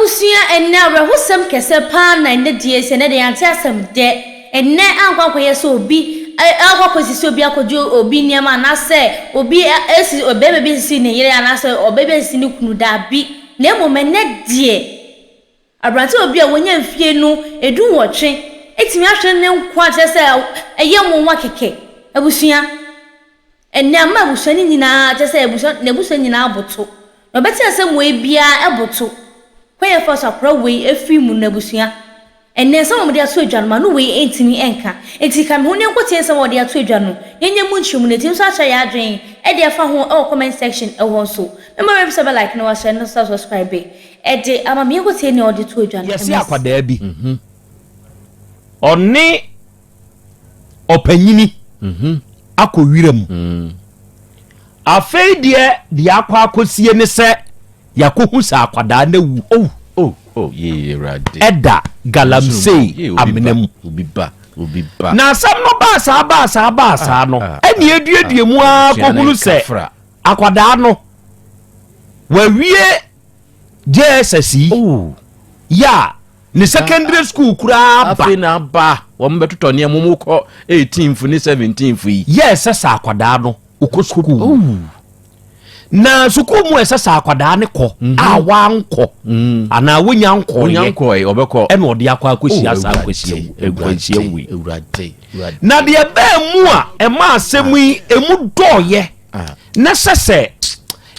Abusua, ɛnnɛ awerɛhosɛm kɛsɛ paa na ɛnnɛ deɛ sɛ ɛnnɛ deɛ yɛante asɛm dɛ, ɛnnɛ ankɔ ankɔyɛ sɛ obi akɔ akɔsisi obi akɔgye obi nneɛma anaasɛ obi asi ɔbarima bi asisi ne yere anaasɛ ɔbaa bi asisi ne kunu, daabi, na mmom ɛnnɛ deɛ aberantewa bi a wanya mfie no dunwɔtwe atumi ahwere ne nkwa kyerɛ sɛ ɛyɛ nwonwa kɛkɛ. Abusua. Ɛnnɛ ama abusua no nyinaa, kyerɛ sɛ abusua, n'abusua nyinaa aboto. Na ɔbɛte asɛm wei biara boto. Kwan a ɛfa so akora wei afiri mu no abusua. Ɛnnɛ nsɛm a wɔde ato adwa no, m'ano wei ntumi nka. Enti ka me ho na yɛnkɔtie nsɛm a wɔde ato adwa no, na yɛnyɛ mu nkyerɛmu na yɛatumi nso akyerɛ yɛn adwene de afa ho wɔ comment section hɔ nso. Mɛma werɛ mfi sɛ wobɛ like na wahyɛ na nso subscribe de ama me. Yɛnkɔtie nea wɔde to adwa no. Yɛse akwadaa bi, ɔne ɔpanyini akɔ wira mu. Afei deɛ deɛ akɔ akɔsie ne sɛ yɛakɔhu sɛ akwadaa no awu. Oh, oh, oh, yee, Awurade. Ɛda galamsey amena mu. Obi ba, obi ba. Na asɛm no baa saa baa saa baa saa no, ah, ɛne aduadua mu ara abusua no kɔhunu sɛ nkafra. akwadaa no wawie JSS yi Oh. yɛ a ne secondary school koraa ba. Afei na aba wɔn bɛtotɔ nneɛma wɔn kɔ 18 ne 17 yi. Yɛ ɛsɛ sɛ akwadaa no ɔkɔ sukuu Oh. na sukuu mu ɛsɛ sɛ akwadaa no kɔ a wankɔ anaa wonya Wonya nkɔɔyɛ nkɔɛ ɔbɛkɔ. ɛna ɔde akɔ akɔhyia Oh, saa Awurade, nkwanhyia Awurade, wei. Awurade, Awurade. Na deɛ ɛbɛɛ mu a ɛma asɛm yi emu dɔɔyɛ Ah. na sɛ sɛ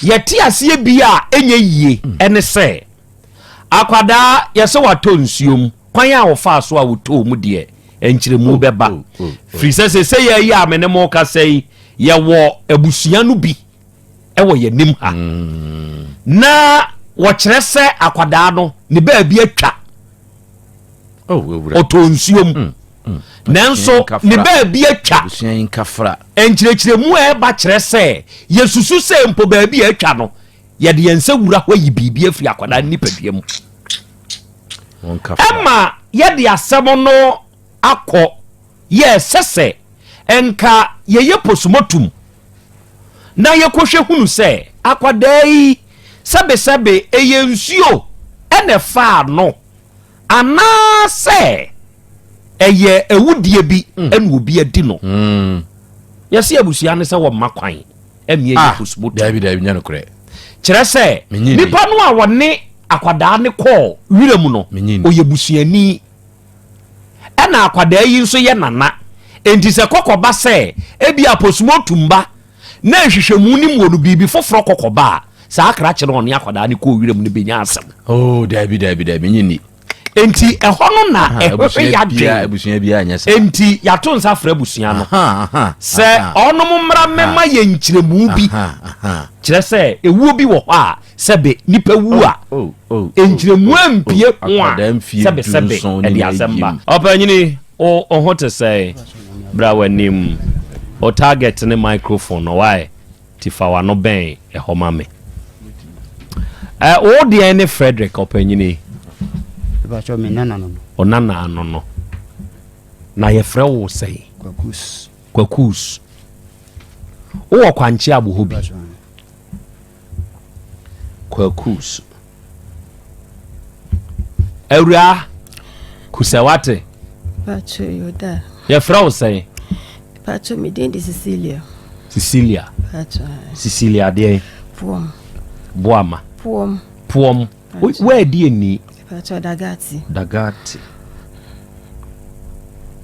yɛte aseɛ bi a ɛnyɛ yie ɛne sɛ akwadaa yɛsɛ watɔ nsuo mu kwan a wɔfaa so a wɔtɔɔ mu deɛ nkyerɛmu bɛba oh, oh, oh. firi sɛ sɛ sɛ yɛyi a me ne mo kasa yi yɛwɔ abusua no bi ɛwɔ yɛnim ha na wɔkyerɛ sɛ akwadaa no ne baabi atwa Oh, Awurade. ɔtɔ nsuo mu nanso ne baabi atwa Abusua yi nkafra. nkyerɛkyerɛmu a ɛba kyerɛ sɛ yɛsusu sɛ mpo baabi a atwa no yɛde yɛn nsa wura hɔ ayi biribi afiri akwadaa no nipadua mu Wɔn nkafra. ɛma yɛde asɛm no akɔ yɛ ɛsɛ sɛ nka yɛyɛ postmortem na yɛkɔhwɛ hunu sɛ akwadaa yi sɛbesɛbe ɛyɛ nsuo ɛna ɛfaa no anaasɛ ɛyɛ awudie bi ɛna obi adi no yɛsɛ abusua no sɛ wɔmma kwan ɛmi ɛyɛ Ah, postmortem daabi daabi nya nokorɛ. kyerɛ sɛ Menye ni. nipa no a wɔne akwadaa ne kɔɔ wira mu no Menye ni. ɔyɛ busuani ɛna akwadaa yi nso yɛ nana enti sɛ kɔkɔba sɛ ebi a postmortem ba na nhwehwɛmu no mu wɔ no biribi foforɔ kɔkɔba a saa akrakye no ɔne akwadaa ne kɔɔ wira mu no bɛnya asɛm Oh, daabi daabi daabi nye ni. enti ɛhɔ no na Ah, ɛhwehwɛ abusua biara yɛadwen abusua biara nyɛ saa. enti yɛato nsa frɛ abusua no Aha, aha, sɛ aha, ɔnom mmra mmɛma yɛ nkyerɛmu bi aha, aha. kyerɛ sɛ ewuo bi wɔ hɔ a sɛbe nipa wu a Oh, oh, oh, nkyerɛmu oh, ampie oh, ho a akwadaa mfie sɛbe sɛbe dunson ne ɛde na asɛm ba ayiem. ɔpanyini wo wo ho te sɛ bra w'anim o target ne microphone no wae ti fa w'ano bɛn ɛhɔ ma me ɛ wo deɛ ne Frederick ɔpanyini Ìbàkyọ̀ mi nana no no. ɔnana ano no na yɛfrɛ wo sɛn Kwakus. Kwakus wowɔ kwankye abohɔ bi Ìbàkyọ̀. Kwakus awura kusɛwate Pacho Yoda. yɛfrɛ wo sɛn Pacho me din de Cecilia. Cecilia Pacho Cecilia deɛ Puom. Boama Puom. Puom woadi ani Pacho Dagati. Dagati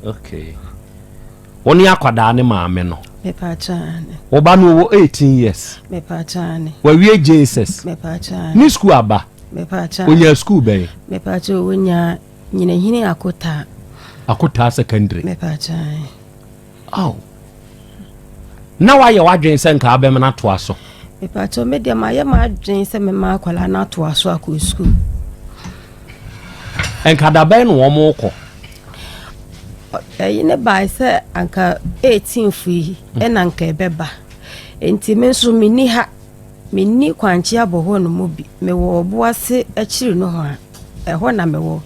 okay wo ne akwadaa ne maame no Me pacho ane. wo ba no wɔ 18 years Me pacho ane. wawie JSS Me pacho ane. ne school aba Me pacho. onya school bɛn Me pacho wonya nyinahini akota. Akotaa secondary Me pacho ane. Oh. na wayɛ w'adwene sɛ nka abɛm no atoa so Me pacho me deɛ mayɛ m'adwene sɛ mema akwadaa no atoa so akɔ school. nka da bɛn na wɔn kɔ Ɛyi ne bae sɛ anka 18 yi ɛna anka ɛbɛba. Nti me nso menni ha. Menni kwankye abɔ hɔ no mu bi. Mewɔ ɔboase akyiri no ho a ɛhɔ na mewɔ.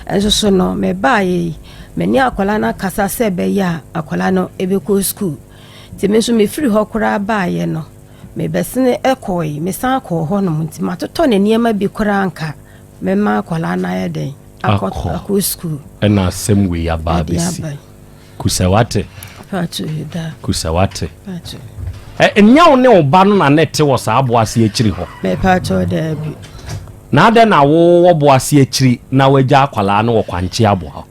Nso so no mebaeɛ yi me ne akwadaa no akasa sɛ ɛbɛyɛ a akwadaa no ɛbɛkɔ school. Nti me nso mefiri hɔ koraa baeɛ no mebɛsene ɛkɔe mesan kɔɔ hɔ nom nti matotɔ ne nneɛma bi koraa nka mɛma akwadaa no ayɛ dɛn akɔ akɔ sukuu. Ɛna asɛm wei aba abɛsi. Kusa wate. Kusa wate. Ɛnyɛ wo ne wo ba no na na ɛte wɔ saa boase akyiri hɔ. Mepatwo daabi. Na adɛn na wowɔ boase akyiri na wagya akwadaa no wɔ kwankye aboa hɔ?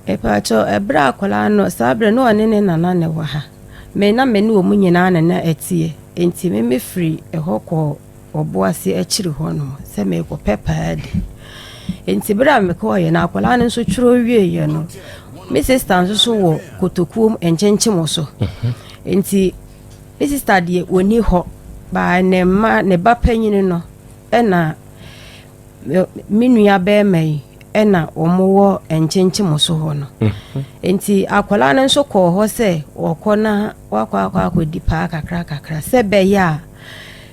Mepatwo ɛberɛ a akwadaa no saa berɛ no ɔne ne nana na ɛwɔ ha. Me na me ne wɔn nyinaa na na ɛteɛ. Nti me mefiri ɛhɔ kɔɔ ɔboase akyiri hɔ nom sɛ merekɔpɛ paa adi. Nti berɛ a mekɔɔeɛ no akwadaa no nso twerɛ wieeɛ no me sista nso so wɔ kotokuom nkyenkyem so. Nti me sista deɛ ɔni hɔ baa ne mma ne ba panyini no ɛna me nua bɛrima yi ɛna wɔn wɔ nkyenkyem so hɔ no. Nti akwadaa no nso kɔɔ hɔ sɛ ɔkɔ na wakɔ akɔ akɔdi paa kakra kakra sɛ bɛyɛ a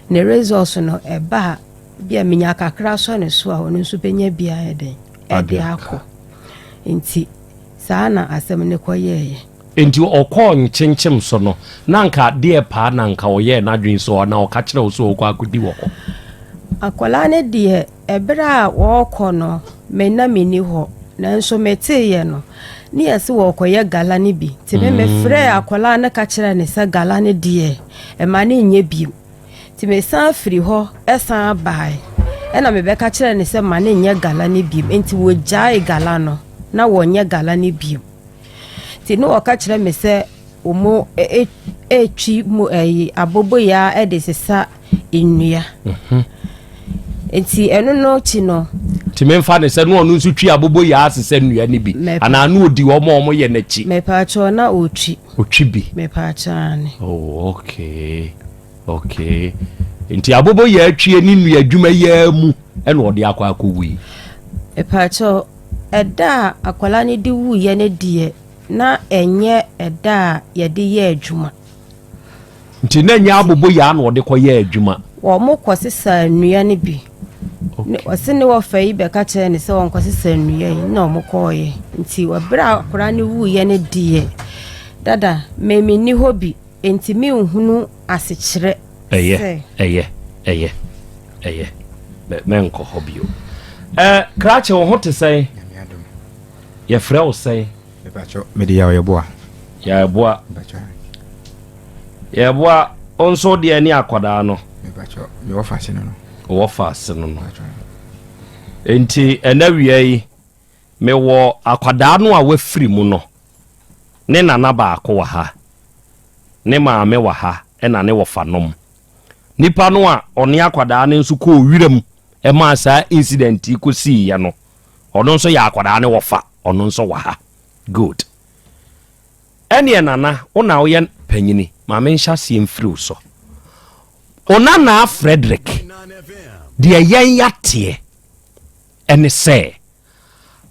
ne results no ɛba a bi a menya kakra sɔ ne so a ɔno nso bɛnya bi ayɛ dɛn ɛde akɔ. Nti saa na asɛm no kɔyɛeɛ. Nti ɔkɔɔ nkyenkyem so no na anka deɛ paa na anka ɔyɛɛ n'adwene sɛ anaa ɔka kyerɛ wo sɛ ɔrekɔ akɔdi wɔ hɔ? Akwadaa no deɛ ɛberɛ a wɔrekɔ no me na menni hɔ nanso meteeɛ no ne yɛse wɔrekɔyɛ gala no bi nti me mefrɛɛ akwadaa no ka kyerɛɛ no sɛ gala no deɛ ɛma no nyɛ bio. Nti mesan firi hɔ san bae ɛna mebɛka kyerɛɛ no sɛ ma no nyɛ gala no bio nti wɔgyae gala no na wɔnyɛ gala no bio. Nti ne wɔka kyerɛ me sɛ wɔn retwi mu ɛyi aboboyaa de sesa nnua. Mhm. Nti ɛno no akyi no. Nti memfa ne sɛ ne ɔno nso twi aboboyaa sesa nnua no bi anaa ne ɔdi wɔn a wɔyɛ n'akyi. Mepaakyɛw na ɔtwi. Ɔtwi bi. Mepaakyɛw ane. Oh okay okay nti aboboyaa twie ne nnua adwuma yi ara mu ɛna ɔde akɔ akɔwui. Mepaakyɛw Ɛda a akwadaa no de wuiɛ no deɛ, na ɛnyɛ ɛda a yɛde yɛ adwuma. Nti na ɛnyɛ aboboyaa na ɔde kɔyɛɛ adwuma? Wɔkɔsesaa nnua no bi. Ɔse ne wɔfa yi bɛka kyerɛɛ no sɛ ɔnkɔsesa nnua yi na wɔkɔeɛ. Nti berɛ a akwadaa no wuiɛ no deɛ, dada me menni hɔ bi. Enti menhunu asekyerɛ Ɛyɛ, sɛ. ɛyɛ, ɛyɛ, ɛyɛ. Mɛ, mɛnkɔ hɔ bio. Ɛ, krakye, wo ho te sɛn? Nyame adom. Yɛfrɛ wo sɛn? Mepakyɛw, mede Yaw Yeboah. Yaw Yeboah. Mepakyɛw. Yaw Yeboah, wo nso wo deɛ ne akwadaa no? Mepakyɛw, me wɔfa ase no no. Wo wɔfa ase no no. Enti ɛnɛ awia yi, mewɔ akwadaa no a wafiri mu no. Ne nana baako wɔ ha, ne maame wɔ ha ɛna ne wɔfanom. Nipa no a ɔne akwadaa no nso kɔɔ wiram maa saa incident yi kɔsiiɛ no, ɔno nso yɛ akwadaa no wɔfa, ɔno nso wɔ ha. Good. Ɛneɛ nana, wo na woyɛ panyini, ma menhyɛ aseɛ mfiri wo so. Wo nanaa Frederick, deɛ yɛn yɛateɛ ɛne sɛ,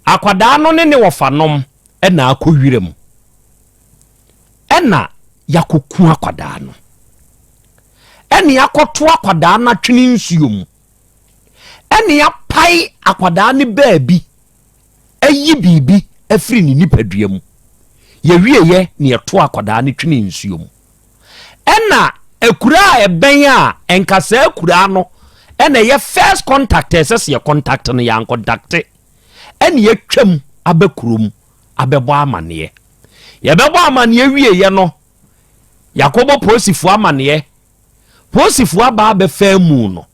Akwadaa no ne ne wɔfanom na akɔ wiram ɛna yɛakɔku akwadaa no ɛne akɔto akwadaa no atwene nsuo mu ɛne apae akwadaa no baabi ayi biribi afiri ne nipadua mu yɛwieɛ ne yɛto akwadaa no twene nsuo mu Ɛna akuraa a ɛbɛn a ɛnka saa akuraa no ɛna ɛyɛ first contact ɛsɛ sɛ yɛ contact no yɛn contacte ɛna yɛtwam aba kurom abɛbɔ amaneɛ yɛbɛbɔ amaneɛ wieɛ no yɛakɔbɔ polisifoɔ amaneɛ polisifoɔ aba abɛfa mu no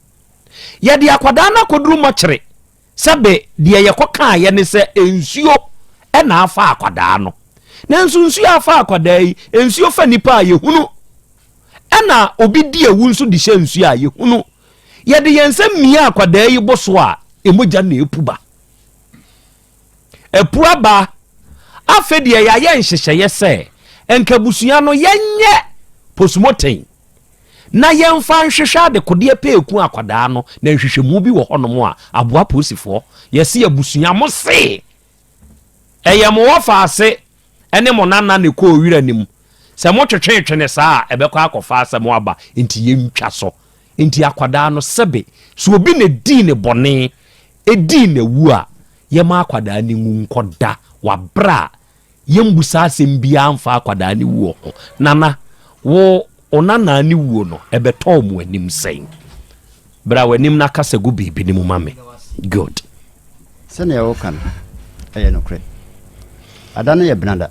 yɛde akwadaa no akɔduru mɔkyere Sɛbe deɛ yɛkɔkaeɛ ne sɛ nsuo na afa akwadaa no. Nanso nsuo a afa akwadaa yi, nsuo fa nipa a yɛhunu. Ɛna obi di awu nso de hyɛ nsuo a yɛhunu. Yɛde yɛn nsa mia akwadaa yi bo so a, mogya na ɛpu ba. Ɛpu aba. Afei deɛ yɛayɛ nhyehyɛeɛ sɛ nka abusua no yɛnyɛ postmortem. na yɛmfa nhwehwɛ adekodeɛ pɛɛku akwadaa no, na nhwehwɛmu bi wɔ hɔnom a aboa polisifoɔ. Yɛse abusua mo se ɛyɛ mo wɔfaase ne mo nana na ɛkɔɔ wira no mu. Sɛ mo twetwetwe saa a ɛbɛkɔ akɔfa asɛm aba, nti yɛntwa so. Nti akwadaa no sɛbe sɛ obi na ɛdii ne bɔne, ɛdii n'awu a, yɛma akwadaa no nwu nkɔda wɔ aberɛ a Yɛmbusa asɛm biara mfa akwadaa no wuo ho. Nana, wo wo nanaa ne wuo no, ɛbɛtɔɔ mo anim sɛn? Bra w'anim na kasa gu biribi no mu ma me. Good. Sɛnea woka no, ɛyɛ nokorɛ. Ada no yɛ benada.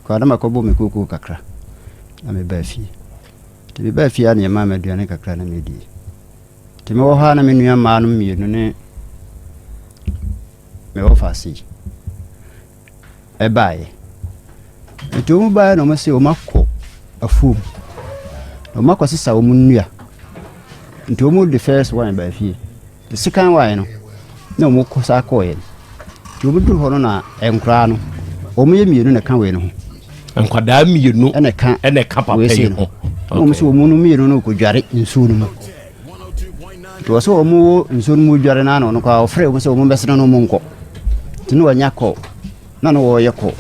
Mekɔɔ na makɔbɔ me kookoo kakra na mebaa fie. Nti mebaa fie a na yɛmaa me aduane kakra na medie. Nti mewɔ hɔ a na me nua mmaa no mmienu ne me wɔfa yi ɛbaeɛ. Nti wɔn baeɛ na wɔn se wɔn akɔ afuom na wɔn akɔsesa wɔn nnua. Nti wɔn de first one baa fie. The second one no na wɔn kɔ saa kɔɔeɛ no. Nti wɔn duru hɔ no na nkoraa no wɔn yɛ mmienu na ɛka wei no ho. Nkwadaa mmienu ɛna ɛka ɛna ɛka papa yi ho. Na wɔn sɛ wɔn no mmienu no kɔdware nsuo no mu. Nti wɔ sɛ wɔn wɔ nsuo no mu dware no ano no koraa ɔfrɛ wɔn sɛ wɔn bɛsene no wɔn nkɔ. Nti na wɔanya kɔ na na wɔreyɛ kɔ.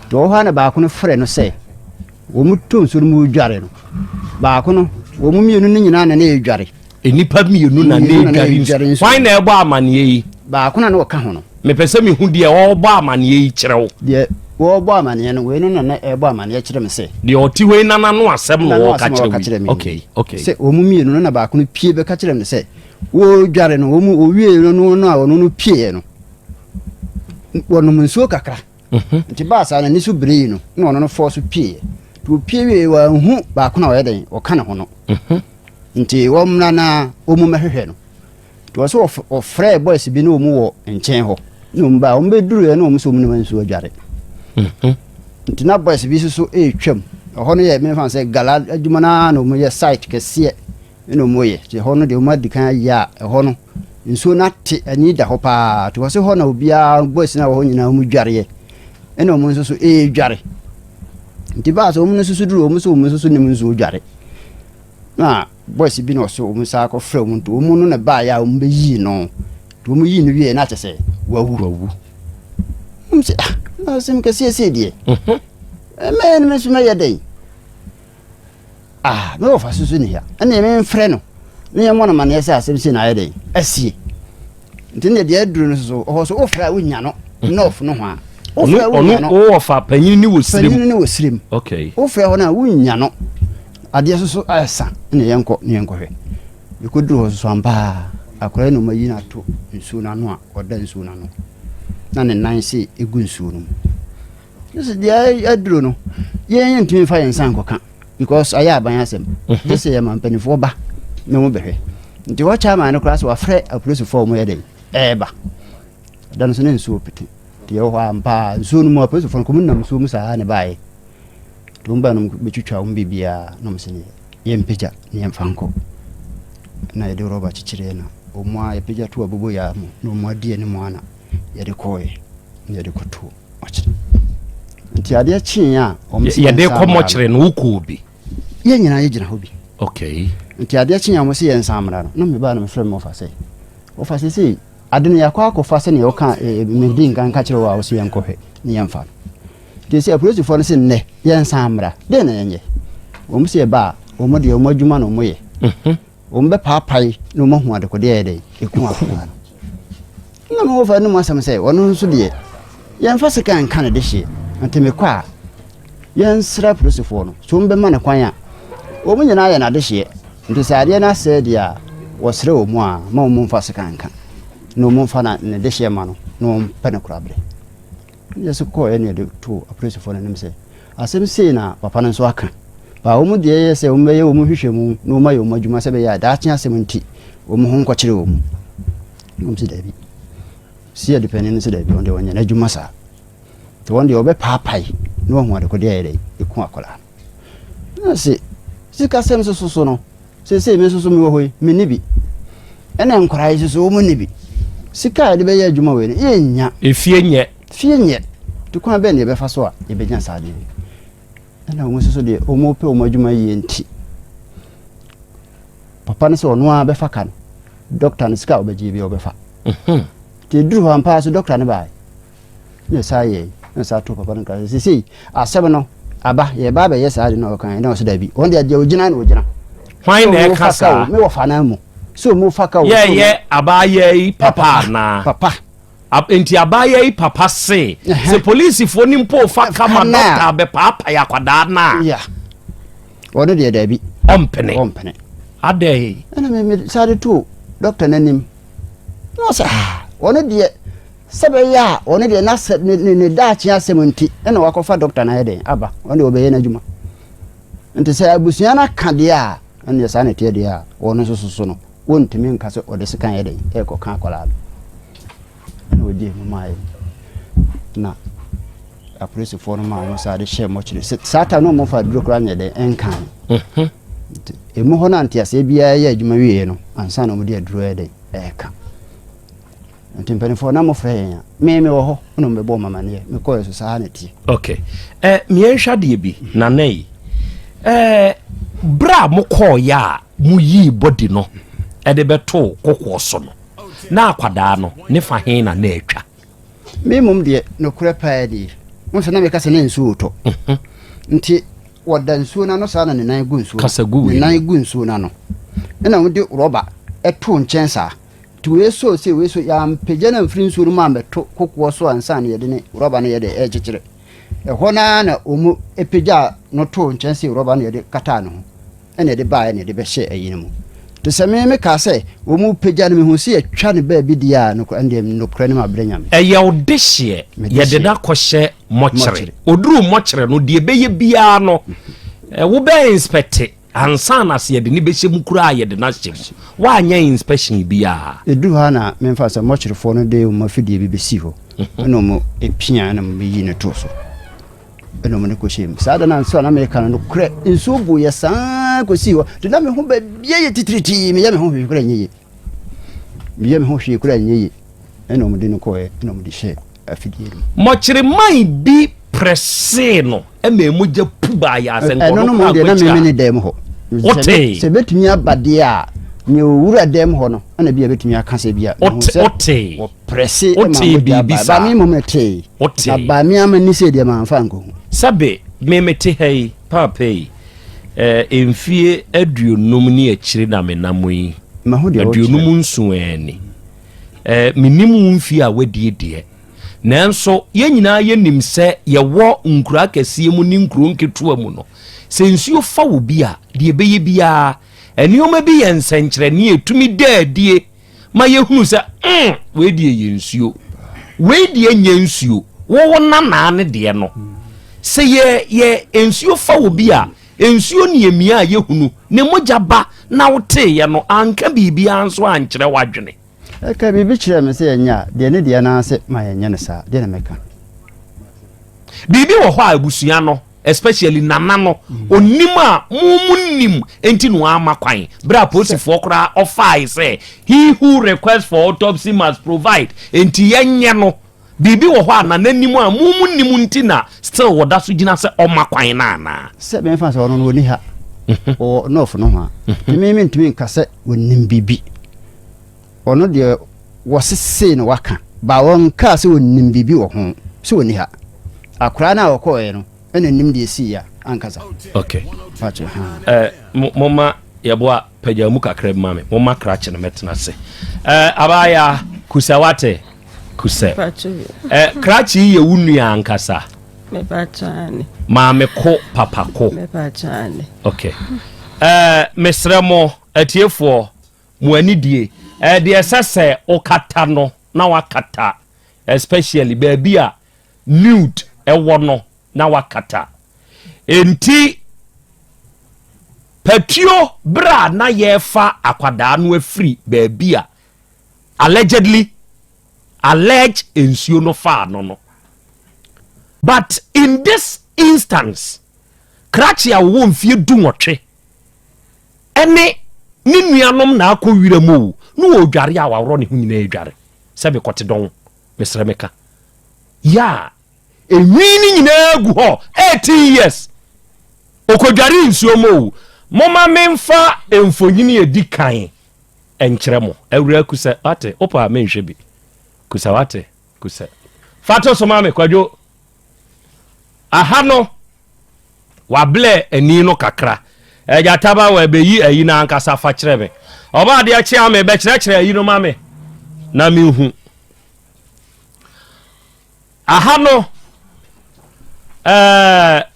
Nti wɔ hɔ a na baako no frɛ no sɛ wɔn to nsuo no mu dware no baako no wɔn mmienu no nyinaa na na ɛredware. Nnipa mmienu na na ɛredware nsuo. Hwan na ɛrebɔ amaneɛ yi? Baako na na ɔka ho no. Mepɛ sɛ mehu deɛ ɔrebɔ amaneɛ yi kyerɛ wo. Deɛ wɔrebɔ amaneɛ no, wei no na na ɛrebɔ amaneɛ kyerɛ me sɛ. Deɛ ɔte hɔ yi na n'ano asɛm na ɔreka kyerɛ wo yi. Okay, okay. Sɛ wɔn mmienu no na baako no pie bɛka kyerɛ me sɛ wɔredware no, wɔn wɔwie no no no a ɔno no pieɛ no, wɔnom nsuo kakra. Mhm. Nti baa saa n'ani so beree no na ɔno no fɔɔ so pieɛ. Nti wɔpie wie wɔanhu baako na ɔyɛ dɛn ɔka ne ho no. Mhm. Nti wɔmmra na wɔn mmɛhwehwɛ no. Nti wɔ so wɔfrɛɛ boys bi ne wɔn wɔ nkyɛn hɔ ne wɔn baa wɔn bɛduruiɛ ne wɔn sɛ wɔn nim nsuo adware. Mhm. Nti na boys bi nso so retwam. Ɛhɔ no yɛ mefa sɛ gala adwuma no ara na wɔn yɛ site kɛseɛ na wɔn yɛ. Nti ɛhɔ no deɛ wɔn adi kan ayɛ a ɛhɔ no nsuo no ate ani da hɔ paa. Nti wɔ sɛ hɔ na obiara boys no a wɔ hɔ nyinaa wɔn dwareɛ ɛna wɔn nso so ɛredware. Nti baa sɛ wɔn nso so duru wɔn nso wɔn nso so nim nsuo dware. Na boys bi na ɔso wɔn san kɔfrɛ wɔn nti wɔn no na baeɛ a wɔn bɛyii no nti wɔn yii no wieɛ na akyɛ sɛ wawu wawu wɔn sɛ ah na asɛm kɛseɛ sei deɛ mhm. mɛyɛ no me nso mɛyɛ dɛn ah mɛwɔ fa soso ni ha ɛnna yɛn mfrɛ no ne yɛn mmɔ no amaneɛ sɛ asɛm sei na ayɛ dɛn asie nti ne deɛ aduru no so ɔhɔ so wofrɛ a wonya no mhm. nɔɔf no ho a wofrɛ a wonya no ɔno wɔfa panyin ne wɔ sirim panyin ne wɔ sirim okay wofrɛ hɔ no a wonya no Adeɛ soso ɛsa na yɛnkɔ na yɛnkɔhwɛ. Yɛkɔduru hɔ soso ampa ara akwadaa yi na wɔayi no ato nsuo no ano a ɔda nsuo no ano na ne nan se ɛgu nsuo no mu. Ne sɛ deɛ aduro no yɛn yɛntumi mfa yɛn nsa nkɔka because ayɛ aban asɛm. Mhm. Gye sɛ yɛma mpanimfoɔ ba na wɔn bɛhwɛ. Nti hɔ chairman no koraa sɛ wafrɛ apolisifoɔ a wɔyɛ dɛn ɛɛba. Da no so ne nsuo pete. Nti yɛwɔ hɔ ampa nsuo no mu apolisifoɔ no kɔm nam nsuo mu saa na ɛbaeɛ. Nti wɔn bae no bɛtwitwa wɔn biribiara na wɔn sɛ ne yɛmpagya ne yɛmfa nkɔ. Na yɛde rɔba kyekyereɛ na wɔn a yɛpagya to aboboyaa mu na wɔn adi anim a na yɛde kɔɔɛ na yɛde kɔtoo mɔkyere. Nti adeɛ kyeeɛ a wɔn sɛ yɛde kɔ mɔkyere no wokɔɔ bi? Yɛn nyinaa yɛgyina hɔ bi. Okay. Nti adeɛ kyeeɛ a wɔn sɛ yɛn nsan mmra no na mebaa na mefrɛ me wɔfa sɛ wɔfa sɛ sei ade no yɛakɔ akɔfa sɛdeɛ wɔka medi nkan ka kyerɛ wɔ a wɔsɛ yɛnkɔhwɛ ne yɛmfa no. Nti sɛ apolisifoɔ no se nnɛ yɛnsan mmra, dɛn na yɛnyɛ? Wɔn se ɛba a, wɔn deɛ wɔn adwuma na wɔyɛ. Mhm. Wɔn bɛpaapae na wɔn ahu adekodeɛ yɛ dɛn ɛku akwadaa no. Na me wɔfa anom asɛm sɛ ɔno nso deɛ yɛmfa sekan nka ne dehyeɛ. Nti mekɔ a yɛnsrɛ apolisifoɔ no so wɔn bɛma no kwan a wɔn nyinaa yɛ n'adehyeɛ. Nti sɛ adeɛ no asɛe deɛ a wɔsrɛ wɔn a ma wɔn mfa sekan nka na wɔn mfa ne dehyeɛ ma no na wɔn pɛ no koraberɛ. Ɛnna Yesu kɔeɛ na yɛde too apolisifoɔ no anim sɛ, asɛm sei na papa no nso aka. Ba wɔn deɛ yɛ sɛ wɔbɛyɛ wɔn nhwehwɛmu na wɔayɛ wɔn adwuma sɛ ɛbɛyɛ a daakye asɛm nti wɔn ho nkɔkyere wɔn. Wɔn sɛ daabi. Si adepanin no sɛ daabi, wɔn deɛ wɔnyɛ n'adwuma saa. Nti wɔn deɛ wɔbɛpaapae na wɔahu adekodeɛ a ɛyɛ dɛ ɛku akwadaa no. Na se sikasɛm nso so no, seesei me nso so mewɔ hɔ yi, menni bi. Ɛna nkwadaa yi nso so wɔn nni bi. Sika a yɛde bɛyɛ adwuma wei no, yɛnnya. Efie nyɛ. Fie nyɛ. Nti kwan bɛn na yɛbɛfa so a yɛbɛnya saa adeɛ yi? Ɛna wɔn nso so deɛ wɔn pɛ wɔn adwuma yie nti, papa no sɛ ɔno ara bɛfa ka no, dɔkta no sika a ɔbɛgye bi ɔbɛfa. Mhm. Nti eduru hɔ ampa so dɔkta no baeɛ. Na ɛsaa yɛe, na ɛsaa too papa no nkra sɛ, Seesei asɛm no aba, yɛreba abɛyɛ saa ade no a ɔkae. Na ɔse, Dabi, wɔn deɛ, deɛ ɔgyina na ɔgyina. Hwan na ɛka saa? Me wɔfa no mu. Sɛ ɔmu fa ka o. Yɛyɛ abaayewa yi papa anaa? Papa. Nti abaayewa yi papa se, sɛ polisifoɔ no mpo fa ka ma dɔkta abɛpaapae akwadaa no a. Yeah. Ɔno deɛ dabi. Ɔmpene. Ɔmpene. Adɛn? Ɛna me me saa de too dɔkta no anim. Na ɔsɛ ah. Ɔno deɛ sɛ bɛyɛ a ɔno deɛ n'asɛ ne ne ne daakye asɛm nti ɛna wakɔfa dɔkta no ayɛ dɛn aba ɔno deɛ ɔbɛyɛ n'adwuma nti sɛ abusua no aka deɛ a ɛno deɛ saa na ɛteɛ deɛ a ɔno nso soso no wɔntumi nka sɛ ɔde sekan yɛ dɛn ɛrekɔka akwadaa no ɛna ɔgye mu maa yɛ na apolisifoɔ no maa wɔn saa de hyɛɛ mɔkyere sɛ saa ta no wɔn fa aduro koraa nyɛ dɛn ɛnkan mhm. nti emu hɔ no anteaseɛ biara yɛ adwuma wieɛ no ansa na wɔde aduro yɛ dɛn ɛreka nti mpanimfoɔ na mofrɛ yɛn a me mewɔ hɔ na mebɛbɔ wɔn amaneɛ mekɔɛ so saa na ɛteɛ ok eh, meɛnhwɛ adeɛ bi nana yi eh, berɛ a mokɔɔyɛ a moyii bɔdi no ɛde bɛtoo kokoɔ so no na akwadaa no ne fa he na na atwa Me mmom deɛ, nokorɛ paa nie, wohu sɛ na meka sɛ na nsuo retɔ. Mhm. Nti wɔda nsuo no ano saa na ne nan gu nsuo Kasa gu ne nan gu nsuo no ano. Ɛna wɔde rɔba ɛtoo nkyɛn saa. Nti wei so sɛ wei so yɛampagya no amfiri nsuo no mu ammɛto kokoɔ so ansa na yɛde ne rɔba no yɛde ɛrekyekyere. Ɛhɔ no ara na wɔn pagyaa no too nkyɛn sɛ rɔba no yɛde kataa ne ho. ɛna ɛde baeɛ na ɛde bɛhyɛɛ ayi no mu. Nti sɛ me mekaa sɛ wɔn pagya no mehu sɛ yɛtwa no baabi deɛ a nokorɛ ɛndeɛ nokorɛ no mabrɛ Nyame. Ɛyɛ wo dehyeɛ yɛde no akɔhyɛ mɔkyere. Ɔduruu mɔkyere no deɛ ɛbɛyɛ biara no wobɛ inspecte ansa na sɛ yɛde no bɛhyɛ mu koraa a yɛde no ahyɛ mu. Woanyɛ inspection biara. Ɛduru hɔ a na memfa sɛ mɔkyerefoɔ no de wɔn afidie bi bɛsii hɔ ɛna wɔn pia ɛna wɔn bɛyii no too so. Ɛna wɔn de kɔhyɛɛ mu. Saa da no a nsuo a na mereka no, nokorɛ, nsuo guiɛ saa kɔsii hɔ. Nti na me ho baabiara yɛ titiritii, meyɛ me ho hwee koraa nyɛ yie. Meyɛ me ho hwee koraa nyɛ yie. Ɛna wɔn de no kɔɛ, ɛna wɔn de hyɛɛ afidie no mu. Mɔkyereman bi prɛsee no ma mogya pu baeɛ a sɛ nkɔno Ɛno no mu deɛ na meme ne dɛm hɔ. Wotee? Sɛ bɛtumi aba deɛ a, nea ɔwura dɛm hɔ no, ɛna bi a bɛtumi aka sɛ bi a. Wotee? Prɛse ma Wotee mogya biribi bae. saa? Ba me mmom metee. Wotee? Na ba me ara m'ani sei deɛ mamfa ankɔhu. Sɛbe me mete ha yi, paapa yi, eh, mfie aduonum ne akyire na menam yi. Mahu deɛ wokyerɛ. Aduonum nson ara ni. Eh, mennim wo mfie a woadie deɛ. Nanso yɛn nyinaa yɛnim sɛ yɛwɔ nkuro akɛseɛ mu ne nkuro nketewa mu no, sɛ nsuo fa wo bi a, deɛ ɛbɛyɛ biara, nneɛma bi yɛ nsɛnkyerɛnne a ɛtumi da adie ma yɛhunu sɛ mm, wei deɛ yɛ nsuo, wei deɛ nyɛ nsuo, wo wo nanaa ne deɛ no. Sɛ yɛ yɛ nsuo fa obi a, nsuo ne emia a yɛhunu ne mogya ba na woteeɛ no anka biribiara nso ankyerɛ w'adwene. Ɛka biribi kyerɛɛ me sɛ yɛnyɛ a, deɛ ne deɛ no ara sɛ ma yɛnyɛ no saa, deɛ na mɛka. Biribi wɔ hɔ a abusua no especially nana no onim a mo mo nim nti na wama kwan bere a polisifoɔ koraa ɔfaae sɛ he who requests for autopsy must provide nti yɛnyɛ no biribi wɔ hɔ a nana nim a mo mo nim nti na still wɔda so gyina sɛ ɔma kwan no anaa. Sɛ mɛmfa sɛ ɔno no ɔni ha ɔwɔ nɔɔfo no ho a nti me mentumi nka sɛ ɔnim biribi ɔno deɛ wɔse sei na waka ba wɔnkaa sɛ ɔnim biribi wɔ ho sɛ ɔni ha akoraa no a ɔkɔɔɛ no ɛna nim deɛ ɛsii ya ankasa. Ok Pakyɛ ha. Eh, momma yɛboa pagya mu kakra bi ma me momma krakye no mɛtena ase eh, abaayaa kusɛ wate kusɛ eh, krakye yi yɛ wo nua ankasa maame ko papa ko ok eh, mesrɛ mo atiefoɔ Mo ani die. Ɛɛ deɛ ɛsɛ sɛ wokata no na wakata especially baabi a nude ɛwɔ no na wakata. Enti patuo berɛ a na yɛrefa akwadaa no afiri baabi a allegedly allege nsuo no faa no no. But in this instance, krakye a wɔwɔ mfie dunwɔtwe ɛne ne nuanom na akɔ wiram o, na ɔredware a waworɔ ne ho nyinaa adware sɛ mekɔte dɔn, mesrɛ meka. Yeah, enwi no nyinaa gu hɔ 18 years ɔkɔdware nsuo mu o. Moma memfa mfonyini edi kan nkyerɛ mo. Awura Kusɛ, wate, wopɛ a menhwɛ bi. Kusɛ, wate, Kusɛ. Fa to so ma me, Kwadwo. Aha no, Wablɛ ani no kakra. Agya Taba wɔ ɛbɛyi ayi no ankasa fa kyerɛ me. Ɔba adeɛ kye a me bɛkyerɛkyerɛ ayi no ma me na me hu. Aha no ɛɛ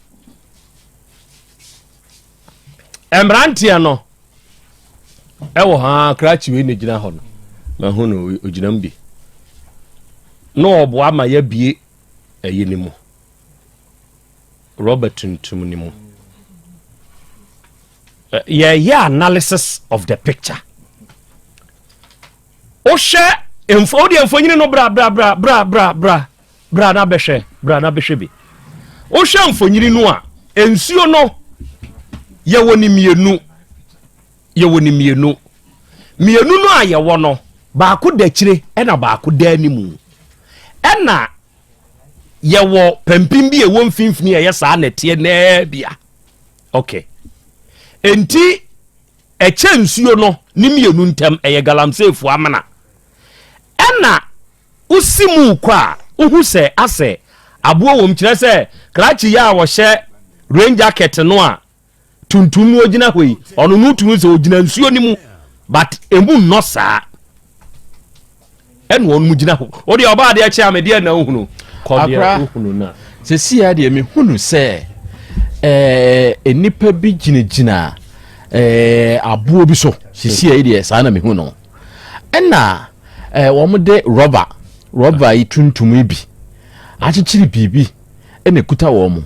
mmeranteɛ no ɛwɔ ha krakye wei na gyina hɔ no. Mahu no ogyina mu bi. Na ɔboa ma yɛabie ɛyi no mu, rɔba tuntum no mu. Yɛyɛ analysis of the picture. Wohwɛ mfo wodeɛ mfonyini no bra bra bra bra bra bra bra na bɛhwɛ bra na bɛhwɛ bi. Wohwɛ mfonyini no a nsuo no yɛwɔ ne mmienu yɛwɔ ne mmienu mmienu no a yɛwɔ no baako da akyire ɛna baako da anim ɛna yɛwɔ pampim bi a ɛwɔ mfimfini a ɛyɛ saa nɛteɛ nɛɛ bia okay enti ɛkyɛ nsuo no ne mmienu ntam ɛyɛ galamseyfoɔ amena ɛna wosi mu kɔ a wohu sɛ asɛ aboɔ wɔm kyerɛ sɛ krakye yi a wɔhyɛ rain jacket no a tuntum no ogyina hɔ yi ɔno no tumi sɛ ogyina nsuo no mu but emu nnɔ saa ɛna ɔno mu gyina hɔ o deɛ ɔbaa adeɛ kyɛ ame deɛ na ohunu kɔ deɛ Akora. ohunu na Sɛsi a deɛ mehunu sɛ ɛɛ nnipa bi gyinagyina ɛɛ aboɔ bi so sisi a yi deɛ saa na mehu no ɛna ɛɛ wɔn de rɔba rɔba yi tuntum yi bi akyekyere biribi ɛna ekuta wɔn mo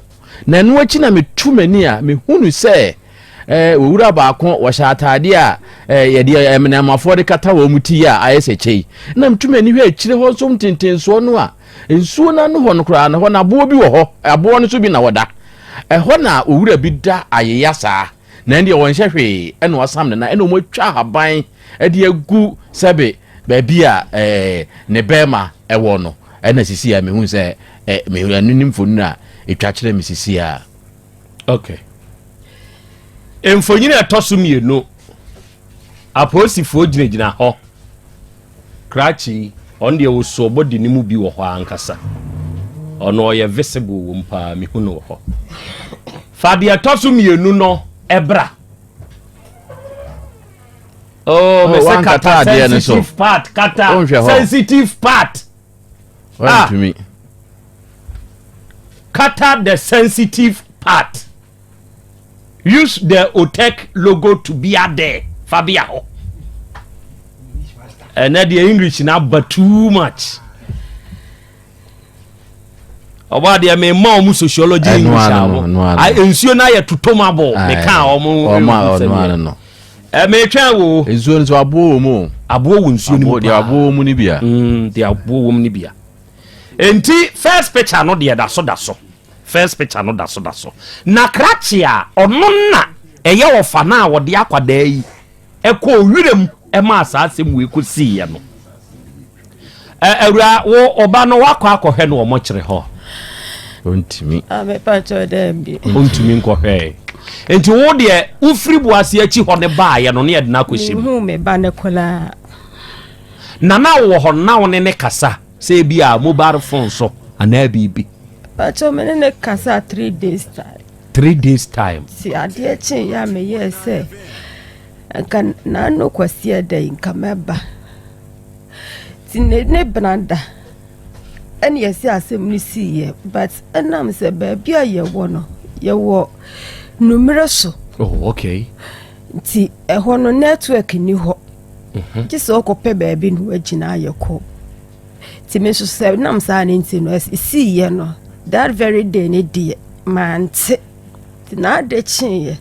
na ɛno akyi na metu m'ani a mehunu sɛ ɛɛ owura baako wɔhyɛ ataadeɛ a ɛɛ yɛde ɛmɛnɛmafoɔ de kata wɔn ti a ayɛ sɛ kyɛ yi na metu m'ani hwɛ akyire hɔ nso ntentensoɔ no a nsuo no ano hɔ no koraa no hɔ no aboɔ bi wɔ hɔ aboɔ no so bi na wɔda ɛhɔ na owura bi da ayeya saa na ɛndeɛ wɔnhyɛ hwee ɛna wasam ne nan ɛna wɔn atwa ahaban ɛde agu sɛbe baabi a ɛɛ ne bɛrima ɛwɔ no ɛna sisi a mehu sɛ ɛ mehu ɛno ne mfonini a etwa kyerɛ me sisi a. Okay. Mfonini a ɛtɔ so mmienu, apolisifoɔ gyinagyina hɔ. Krakye yi, ɔno deɛ ɔsu ɔbɔ di ne mu bi wɔ hɔ ankasa. Ɔno ɔyɛ visible wɔ mu paa, mehu no wɔ hɔ. Fa deɛ ɛtɔ so mmienu no ɛbra. Oh, Oh, mese wankata kata adeɛ no so. sensitive part, kata Wonhwɛ hɔ. sensitive part. Ah. Wɔntumi. Kata the sensitive part. Use the OTEC logo to be out there. Fa bia hɔ. Ɛnɛ deɛ English na aba too much. Ɔbɔ adeɛ me ma ɔmo sociology Ɛno English ano a no, ɛno ano. ɔmo. Nsuo no ayɛ totom abɔ. Meka a ɔmo. ɔmo a ɔno ano no. Ɛ metwɛn wo. Nsuo no so aboɔ wɔ mu o. Aboɔ wɔ nsuo no mu Aboɔ deɛ paa. aboɔ wɔ mu no bi a. Deɛ aboɔ wɔ mu no bia. Enti first picture no deɛ da so da so. First picture no da so da so. Na krakye a ɔno na ɛyɛ ɔfa no a wɔde akwadaa yi ɛkɔɔ wiram ɛmaa saa asɛm wei kɔsiiɛ no. Ɛ awura wo ɔba no wakɔ akɔhwɛ no wɔ mɔkyere hɔ. Ɔntumi. Ah, mepakyɛw daabi. Ɔntumi nkɔhwɛɛ. Nti wo deɛ wofiri Boase akyi hɔ ne baayɛ no ne yɛde no akɔhyɛ mu. Mehu me ba no koraa. Na na wowɔ hɔ no na wo ne ne kasa sɛ ebi a mobile phone so anaa biribi. Pakyɛw me ne ne kasa 3 days time. 3 days time. Ti adeɛ kyen yɛ a meyɛɛ sɛ nka n'ano kwasi ɛda yi nka mɛba. Ti ne ne benada ɛne yɛsi asɛm no siiɛ but ɛnam sɛ baabi a yɛwɔ no yɛwɔ numere so. Oh, okay. Nti ɛhɔ no network ni hɔ. Gye sɛ ɔkɔpɛ baabi na wagyina ayɛ kɔ. Nti me nso sɛ nam saa ne nti no ɛsiiɛ no that very day ne deɛ mante. Nti n'ade kyeeɛ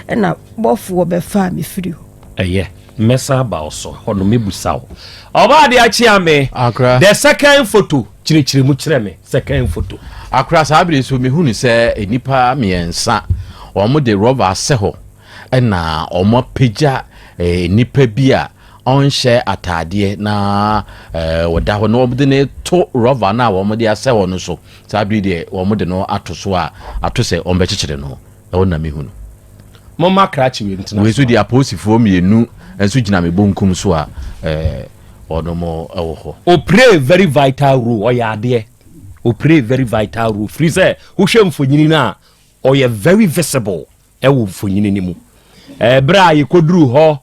ɛna bɔfoɔ bɛfaa me firi hɔ. Ɛyɛ mmɛsa aba wo so hɔ no mebusa wo. Ɔbaa de akyea me. Akra. The second photo kyerɛkyerɛ mu kyerɛ me second photo. Akora saa bere so mehunu sɛ nnipa mmiɛnsa wɔn de rɔba asɛ hɔ ɛna wɔn apagya eh, nnipa bi a ɔnhyɛ ataadeɛ na eh, wɔda hɔ na wɔn de no to rɔba no a wɔn de asɛ hɔ no so saa bere deɛ wɔn de no ato so a ato sɛ wɔn bɛkyekyere no ɛwɔ na mehunu. Momma krakye wei ntena wei so. nso deɛ apolisifoɔ mmienu nso gyina me bonkum so a eh, wɔn wɔ hɔ. O play very vital role ɔyɛ adeɛ o play very vital role firi sɛ wohwɛ mfonyini no a ɔyɛ very visible ɛwɔ mfonyini no mu ɛɛ berɛ a yɛkɔduru hɔ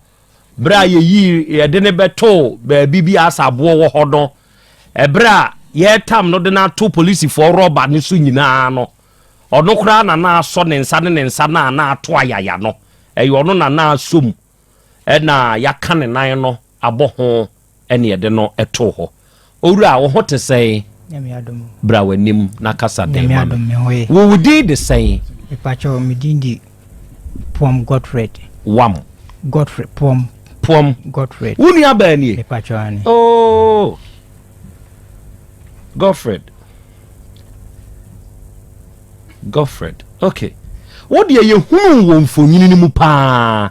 berɛ a yɛyi yɛde ne bɛtoo baabi bi asa aboɔ wɔ hɔ no ɛberɛ a yɛretam no de no ato polisifoɔ rɔba no so nyinaa no ɔno koraa na na asɔ ne nsa ne ne nsa na na ato ayaya no ɛyɛ ɔno na na asɔ mu ɛna yɛaka ne nan no abɔ ho ɛne yɛde no ɛtoo hɔ. Owura, wo ho te sɛn? Bra w'anim na kasa den ma me. Wo wo din de sɛn? Mepakyɛw, me din de Puam Godfred. Wam. Godfred Puam. Puam. Godfred. Wo nua baa nie? Mepakyɛw ane. Oh. Godfred. Godfred. Okay. Wo deɛ yɛhunu wɔ mfonini no mu paa.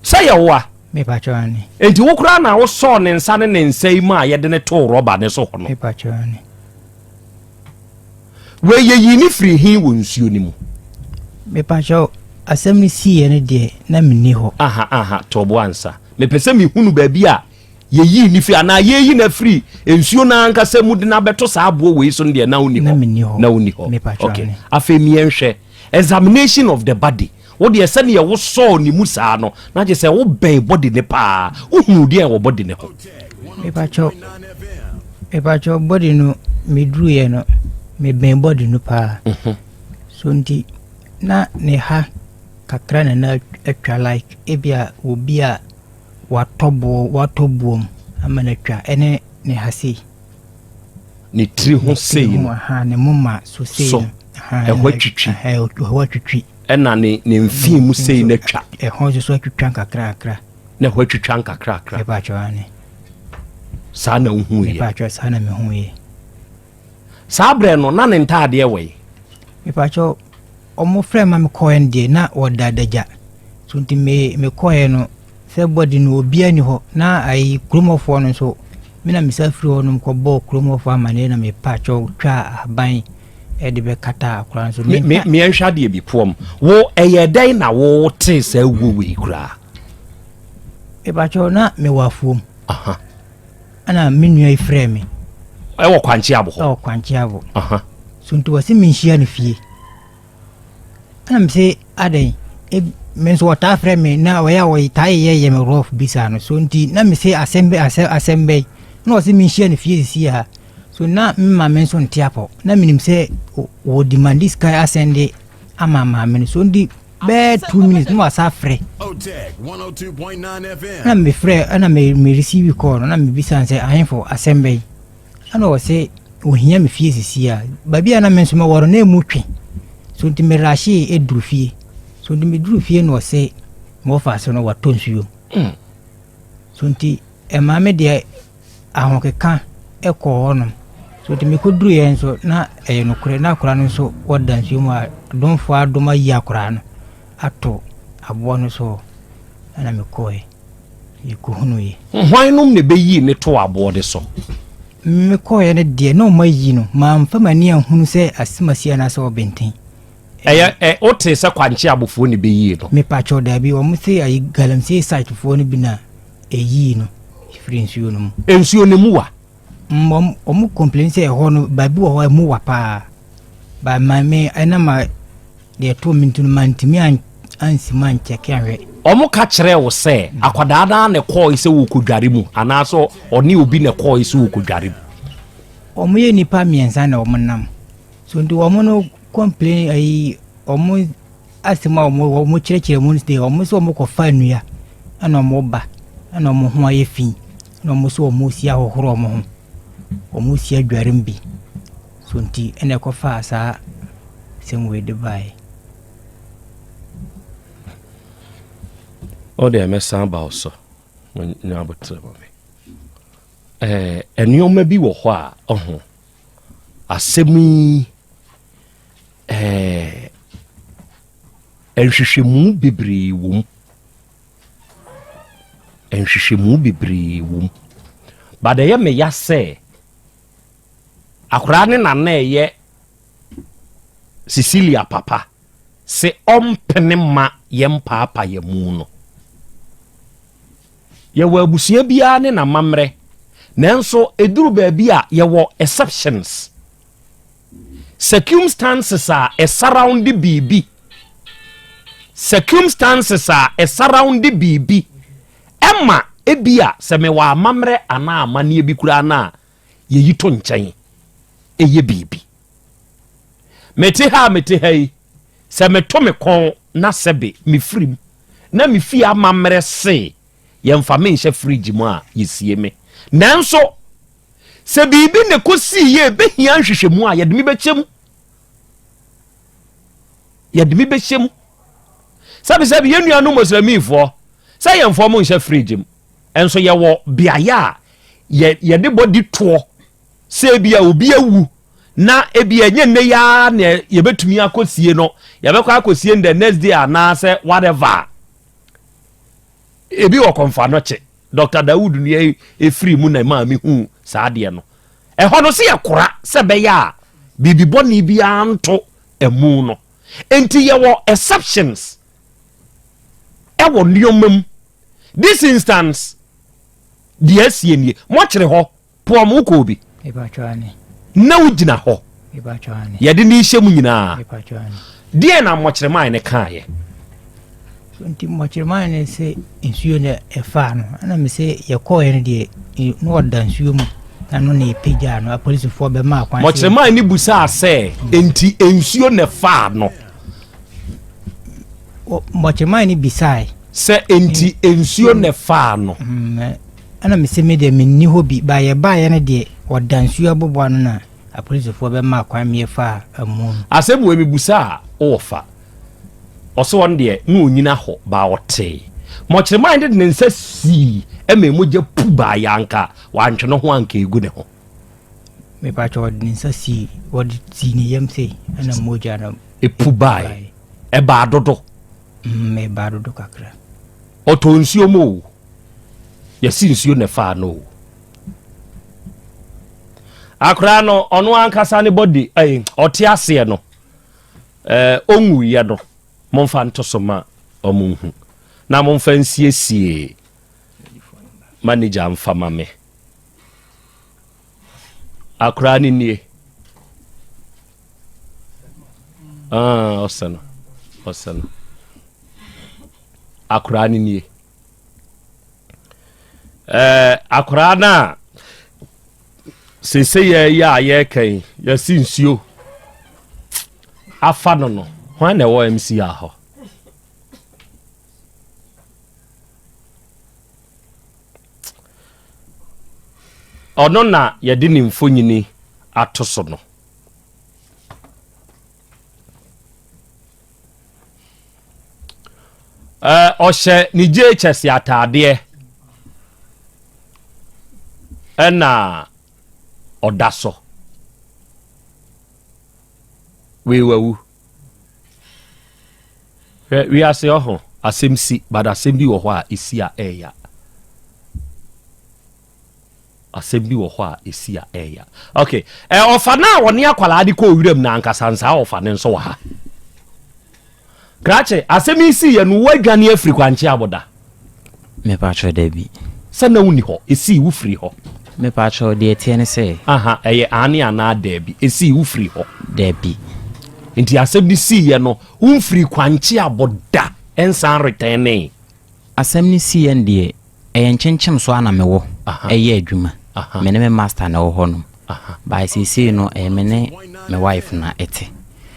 Sɛ yɛ wo a. Mepakyɛw ane. Enti wo koraa na wosɔɔ ne nsa ne ne nsa yi mu a yɛde ne too rɔba ne so hɔ no. Mepakyɛw ane. Wei yɛyii ne firi he wɔ nsuo no mu? Mepakyɛw, asɛm no siiɛ no deɛ na menni hɔ. Aha aha, tɔ bo ansa. Mepɛ sɛ mehunu baabi a yɛyii ne firi anaa yɛreyi no afiri nsuo no ankasa mu de no abɛto saa aboɔ wei so no deɛ na wonni hɔ. Na menni hɔ. Na wonni hɔ. Mepakyɛw Okay. ane. Afei miɛnhwɛ examination of the body. Wo deɛ sɛdeɛ wosɔɔ ne mu saa no, na kyerɛ sɛ wobɛn body no paa. Wohunuu deɛn wɔ body no ho? Mepakyɛw, mepakyɛw body no meduruiɛ no, mebɛn body no paa. Mhm. So nti na ne ha kakra na na atwa like ebi a obi a watɔ boɔ watɔ buom ama no atwa ɛne ne ha sei. Ne tiri ho sei no. Aha, ne moma so sei So no. Aha, ɛhɔ atwitwi. Ɛhɔ atwitwi. Ɛna ne ne mfin mu sei no atwa. Ɛhɔ nso so atwitwa nkakrakra. Na ɛhɔ atwitwa nkakrakra. Mepakyɛw ane. Saa na wohu yɛ. Mepakyɛw saa na mehu yɛ. Saa berɛ no na ne ntaadeɛ wɔ yi. Mepakyɛw wɔn frɛ ma mekɔɛ no deɛ na wɔda adagya. So nti me mekɔɛ no sɛ bɔdi no obiara ni hɔ na ayi kuromɔfoɔ no nso me na mesa firi hɔ nom kɔbɔɔ kuromɔfoɔ amaneɛ na mepakyɛw twaa ahaban de bɛkata akora no so. Me me meɛnhwɛ adeɛ bi poɔm. Wo ɛyɛ dɛn na wo tee saa wuo wei koraa? Mepakyɛw na mewɔ afuom. Aha. Ɛna me nua yi frɛɛ me. Ɛwɔ kwankye abo hɔ. Ɛwɔ kwankye abo. Aha. So nti wɔsi menhyia no fie. Ɛna me se adɛn me nso wɔtaa frɛ me na wɔyɛ a wɔtaa yɛ yɛ me rough bi saa no so nti na me se asɛm bɛ asɛm asɛm bɛyi na wɔsi menhyia no fie sisi ha. So na me maame nso nte apɔ. Na menim sɛ wɔ demande sika asɛnde ama maame no. So nti bɛyɛ 2 minutes na wasa frɛ. Na mefrɛ ɛna me me receive call no na mebisa no sɛ ahemfo asɛm bɛyi. Ɛna ɔse ohia me fie sisi a. Baabi a na me nso mewɔ no na emu twe. So nti me rushee eduru fie. So nti meduru fie na ɔse me wɔfa no watɔ nsuo. So nti ɛmaa me deɛ ahokeka kɔɔ hɔnom. So nti mekɔduruiɛ nso na ɛyɛ nokorɛ na akwadaa no nso wɔda nsuo mu a domfoɔ adom ayi akwadaa no ato aboɔ no so ɛna mekɔɛ yɛkɔhunuiɛ. Hwan nom na ɛbɛyii no too aboɔ no so? Mekɔeɛ no deɛ na ɔma ayi no, mamfa m'ani anhunu sɛ asemasi anaasɛ ɔbenten. Ɛyɛ ɛ wotee sɛ kwankye abofoɔ na ɛbɛyii no? Mepakyɛw daabi, wɔn se ayi galamsey site foɔ no bi na ɛyii no firi nsuo no mu. Nsuo no mu wa? Mm, wɔn wɔn complain sɛ ɛhɔ no baabi wɔ hɔ ɛmu wa paa. Ba ma me ɛnam a deɛ ɛtoo me nti no mantumi an ansi mu ankyɛke anhwɛ. Wɔn ka kyerɛɛ wo sɛ akwadaa no ara na ɛkɔɔe sɛ wɔrekɔdware mu anaasɛ ɔne obi na ɛkɔɔe sɛ wɔrekɔdware mu? Wɔn yɛ nnipa mmiɛnsa na wɔn nam. So nti wɔn no complain ayi wɔn asɛm a wɔn wɔn kyerɛkyerɛ mu no sɛ wɔn sɛ wɔn kɔfa nnua ɛna wɔn ba ɛna wɔn ho ayɛ fi ɛna wɔn sɛ wɔn si ahohoro wɔn ho wɔn si adware mu bi so nti ɛna ɛkɔfa saa asɛm wei de baeɛ. O deɛ mɛsan ba wo so nya aboterɛ ma me. Ɛɛ nneɛma bi wɔ hɔ a ɔho Asɛm yi, ɛɛ, nhwehwɛmu bebree wɔ mu. Nhwehwɛmu bebree wɔ mu. But ɛyɛ me ya sɛ akwadaa ne na na ɛyɛ Cecilia papa se ɔmpene ma yɛmpaapa yɛn mu no. Yɛwɔ abusua biara ne n'amammerɛ, nanso ɛduru baabi a yɛwɔ exceptions. Circumstances a ɛsurround biribi, circumstances a ɛsurround biribi ɛma ebi a sɛ mewɔ amammerɛ anaa amanneɛ bi koraa no a yɛyi to nkyɛn ɛyɛ biribi. Mete ha a mete ha yi, sɛ meto me kɔn na sɛbe mefirim na me fie amammerɛ se yɛmfa me nhyɛ fridge mu a, yɛsie me. Nanso sɛ biribi na ɛkɔsii yɛ ɛbɛhia nhwehwɛmu a, yɛde me bɛkyɛ mu. Yɛde me bɛhyɛ mu. Sɛbisɛbi yɛn nuanom Muslimifoɔ, sɛ yɛmfa wɔn nhyɛ fridge mu, nso yɛwɔ beaeɛ a yɛde bɔdi toɔ sɛ ebi a obi awu na ebi ɛnyɛ nnɛ yi ara na yɛbɛtumi akɔsie no, yɛbɛkɔ akɔsie no the next day anaasɛ whatever. Ebi wɔ Kɔmfoanɔkye, Dr. Dawood nua efiri mu na ɛmaa mehu saa adeɛ no. Ɛhɔ no sɛ yɛkora sɛ ɛbɛyɛ a biribi bɔne biara nto ɛmu no. Enti yɛwɔ exceptions ɛwɔ nneɛma mu. This instance, deɛ asie nie, mɔkyere hɔ poɔm wokɔɔ bi na wogyina hɔ yɛde ne hyɛ mu nyinaa deɛ na mmɔkyerɛman ne kaeɛ. Nti mmɔkyerɛman ne sɛ nsuo na ɛfaa no ɛna me sɛ yɛkɔɔɛ no deɛ na ɔda nsuo mu na no na yɛpagyaa no apolisifoɔ bɛmaa kwan. Mmɔkyerɛman ne busaa sɛ nti nsuo na ɛfaa no. Mmɔkyerɛman ne bisae sɛ nti nsuo na ɛfaa no. Ɛna mese me deɛ menni hɔ bi, ba yɛbaeɛ no deɛ ɔda nsuo aboboa ano na apolisifoɔ bɛmaa kwan ma yɛfaa amu no. Asɛm wei mebusaa wo wɔfa, ɔse ɔno deɛ na ɔnyina hɔ baa ɔtee mɔkyereman de de ne nsa sii ma mogya pu baeɛ anka wantwe ne ho anka egu ne ho. Mepakyɛ ɔde ne nsa sii, ɔde sii ne yam sei ɛna mogya no epu baeɛ, ɛbaa dodo. Ɛbaa dodo kakra. Ɔtɔ nsuo mu o. Yɛsi nsuo na ɛfaa no o. Akwaraa no ɔno ankasa ne bɔdi ɛyi ɔte aseɛ no ɛɛ ɔnwuiɛ no momfa nto so ma ɔmo nhu na momfa nsiesie manager mfa ma me. Akwaraa no nie. Ah, ɔsɛ no ɔsɛ no akwaraa no nie. Ɛɛ akwaraa no a sese yɛ yɛ a yɛreka yi yɛsi nsuo afa no no hwan na ɛwɔ MCR hɔ? Ɔno na yɛde ne mfonyini ato so no. Ɔhyɛ ne JHS ataadeɛ ɛna ɔda so. Wei wawu. Hwɛ wiase ɔho asɛm si but asɛm bi wɔ hɔ a ɛsi a ɛɛya. Asɛm bi wɔ hɔ a ɛsi a ɛɛya. Ok, ɛ ɔfa no a ɔne akwadaa de kɔɔ wuram no ankasa nsaa ɔfa no nso wɔ ha. Krakye, asɛm yi siiɛ no woadwane afiri Kwankye Aboda? Mepakyɛw dabi. Sɛ na wonni hɔ, ɛsii wofiri hɔ? Mepakyɛw deɛ ɛteɛ ne sɛ. Aha, ɛyɛ aane anaa daabi, ɛsii wofiri hɔ? Dabi. Nti asɛm no siiɛ no womfirii Kwankye Aboda nsan retɛnee? Asɛm no siiɛ no deɛ Ɛyɛ nkyenkyem so ara na mewɔ yɛ adwuma. Me ne me master na ɛwɔ hɔnom. By seesei no, ɛyɛ me ne me wife na ɛte.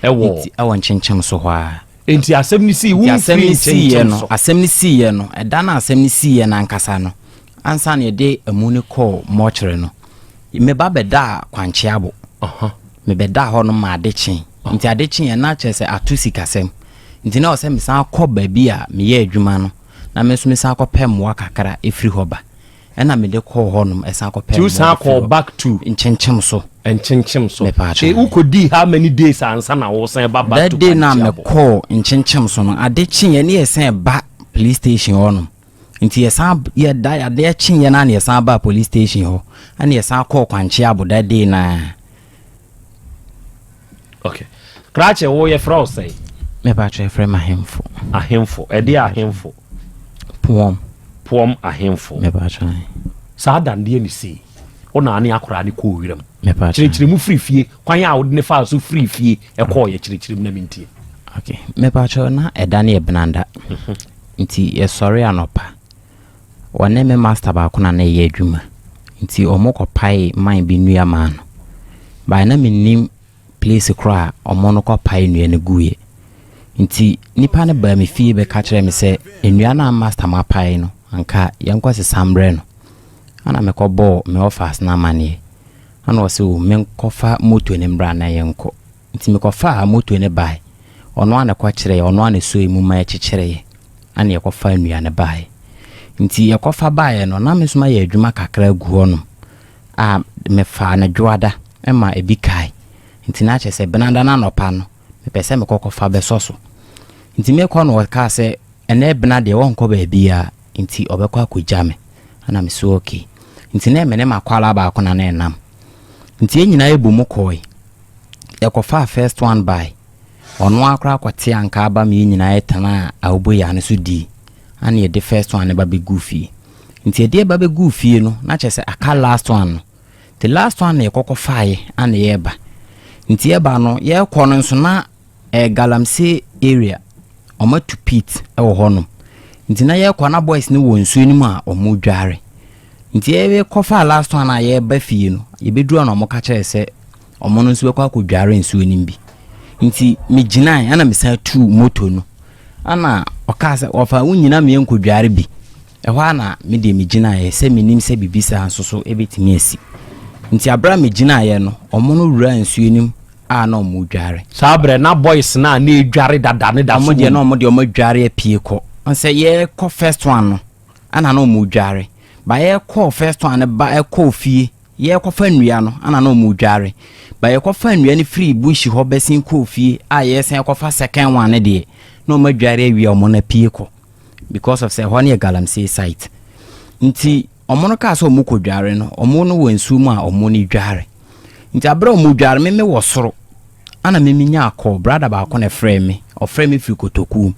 Ɛwɔ? Nti, ɛwɔ nkyenkyem so hɔ ara. Nti asɛm no sii, womfiri nkyenkyem so? Asɛm no siiɛ no, ɛda no a asɛm no siiɛ no ankasa no, ansa na yɛde amu no kɔɔ mortuary no, me ba bɛdaa Kwankyeabo. Mebɛdaa hɔnom ma ade kyee. Nti ade kyeeɛ na kyerɛ sɛ ato sikasɛm. Nti na ɛwɔ sɛ mesan kɔ baabi a meyɛ adwuma no. na me nso mesan kɔpɛ mmoa kakra ɛfiri hɔ ba ɛna mede kɔɔ hɔnom ɛsan kɔpɛ mmoa san kɔɔ back to nkyenkyem so nkyenkyem so e wokɔdii how many days ansa na wosan ba back to that day na mekɔɔ nkyenkyem so no ade kyeeɛ ne yɛsan ba police station hɔnom nti yɛsan yɛda adeɛ kyeeɛ no na yɛsan ba police station hɔ ɛna yɛsan kɔɔ kwankye abo that day naa Okay. Krakye wo yɛfrɛ wo sɛn? Mepatwɛ yɛfrɛ me Ahemfo. Ahemfo. Ɛdeɛ ahemfo? Poɔm. Poɔm ahemfo. Mepatwɛ. Saa dandeɛ ne sei. Wo na ne akwaraa ne kɔɔ wiram. Mepatwɛ. Kyerɛkyerɛ mu firi fie. Kwan a wode ne faa so firi fie ɛkɔɔ yɛ kyerɛkyerɛ mu na mentie. Okay. Mepatwɛ na ɛda ne yɛ benanda. Mhm. Nti yɛsɔre anɔpa. Wɔne me master baako na na ɛyɛ adwuma nti ɔmo kɔ pae man bi nnua maa no but na mennim place korɔ a ɔmo no kɔ pae nnua no guiɛ nti nipa no baa me fie bɛka kyerɛɛ me sɛ nnua no a master mo apae no anka yɛnkɔ sesa mbrɛ no. Ɛna mekɔbɔɔ me ɔfas no amaneɛ. Ɛna ɔse o menkɔfa moto no mbra na yɛnkɔ. Nti mekɔfaa moto no bae. Ɔno ara na ɛkɔkyerɛeɛ, ɔno ara na ɛsɔe mu ma ɛkyekyereeɛ. Ɛna yɛkɔfaa nnua no baeɛ. Nti yɛkɔfa baeɛ no, na me nso mayɛ adwuma kakra agu hɔnom a mefaa no dwoada ma ebi kae. Nti na kyerɛ sɛ benada no anɔpa no, mepɛ sɛ mekɔ kɔfa bɛsɔ so. Nti mekɔ no ɔkaa sɛ ɛnɛ bena deɛ wɔnkɔ baabiara nti ɔbɛkɔ akɔgya me. Ɛna me so okay. Nti na me ne m'akwalaa baako na na ɛnam. Nti yɛn nyinaa yɛbɔ mu kɔe. Yɛkɔfaa first one bae. Ɔno ara koraa kɔtee anka aba ma yɛn nyinaa yɛtenaa awoboyaa no so dii. Ana yɛde first one no ba bɛguu fie. Nti yɛde ba bɛguu fie no, na kyerɛ sɛ aka last one no. The last one na yɛkɔkɔ faeɛ ana yɛreba. Nti yɛba no, yɛrekɔ no nso na ɛyɛ galamsey area. Wɔatu pit wɔ hɔnom. Nti na yɛrekɔ na boys no wɔ nsuo no mu a wɔredware. Nti yɛkɔfaa last one a yɛreba fie no, yɛbɛduru hɔ na wɔka kyerɛɛ sɛ wɔn no nso bɛkɔ akɔdware nsuo no bi. Nti megyinae ɛna mesan tuu moto no. Ɛna ɔkaa sɛ wɔfa wo nyina meɛ nkɔdware bi. Ɛhɔ ara na me deɛ megyinaeɛ sɛ menim sɛ biribi saa nso so ɛbɛtumi asi. Nti aberɛ a megyinaeɛ no, wɔn no wuraa nsuo no mu a na wɔn redware. Saa berɛ na boys no a na ɛredware dada no da so Wɔn deɛ wɔ na mu. wɔn deɛ wɔn adware apue kɔ. Sɛ yɛrekɔ first one no, ɛna na wɔn redware. Ba yɛkɔɔ first one no ba ɛkɔɔ fie, yɛrekɔfa nnua no, ɛna na wɔn redware. Ba yɛkɔfa nnua no firi bush hɔ bɛsen kɔɔ fie a yɛresan kɔfa second one no deɛ, na wɔn adware awie a wɔn apue kɔ. Because of sɛ ɛhɔ no yɛ galamsey site. Nti wɔn no kaa sɛ wɔn kɔ dware no, wɔn no wɔ nsuo mu a wɔn no dware. Nti abere a wɔn dware, me me wɔ soro. Ana me me nyaa call, brother baako na ɛfrɛɛ me. Ɔfrɛɛ me firi Kotokuo.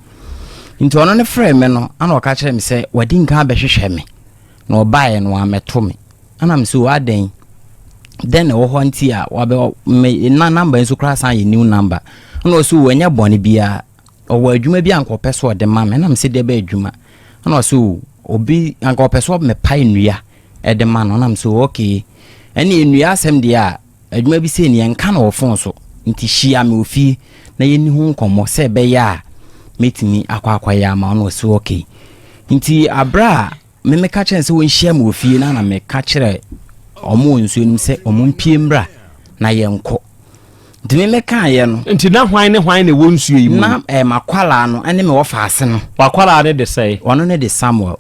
Nti ɔno no frɛɛ me no, ana ɔka kyerɛɛ me sɛ wadi nkan abɛhwehwɛ me. Na ɔbaeɛ no wammɛto me. Ana me sɛ o adɛn? Dɛn na ɛwɔ hɔ nti a wabɛ me na number nso koraa san yɛ new number. Ana ɔsɛ o ɛnyɛ bɔne biara. Ɔwɔ adwuma bi a anka ɔpɛ sɛ ɔde ma me. Ɛna me sɛ deɛ bɛyɛ adwuma. Ɛna ɔsɛ o obi anka ɔpɛ sɛ ɔmepae nnua ɛde ma no. Ɛna me sɛ o okay. Ɛne nnua asɛm deɛ a adwuma bi sei no yɛnka no wɔ fon so. Nti hyia me wɔ fie na yɛnni ho nkɔmmɔ sɛ ɛbɛyɛ a mɛtumi akɔ akɔyɛ ama wo. Ɛna ɔsɛ okay. Nti aberɛ a Me meka kyerɛ no sɛ wɔnhyia me wɔ fie na na meka kyerɛ wɔn wɔ nsuo no mu sɛ wɔn mpie mmra na yɛnkɔ. Nti me mekaeɛ no. Nti na hwan ne hwan na ɛwɔ nsuo yi mu? Na eh, m'akwalaa no ne me wɔfaase no. W'akwalaa no de sɛe? Ɔno ne de Samuel.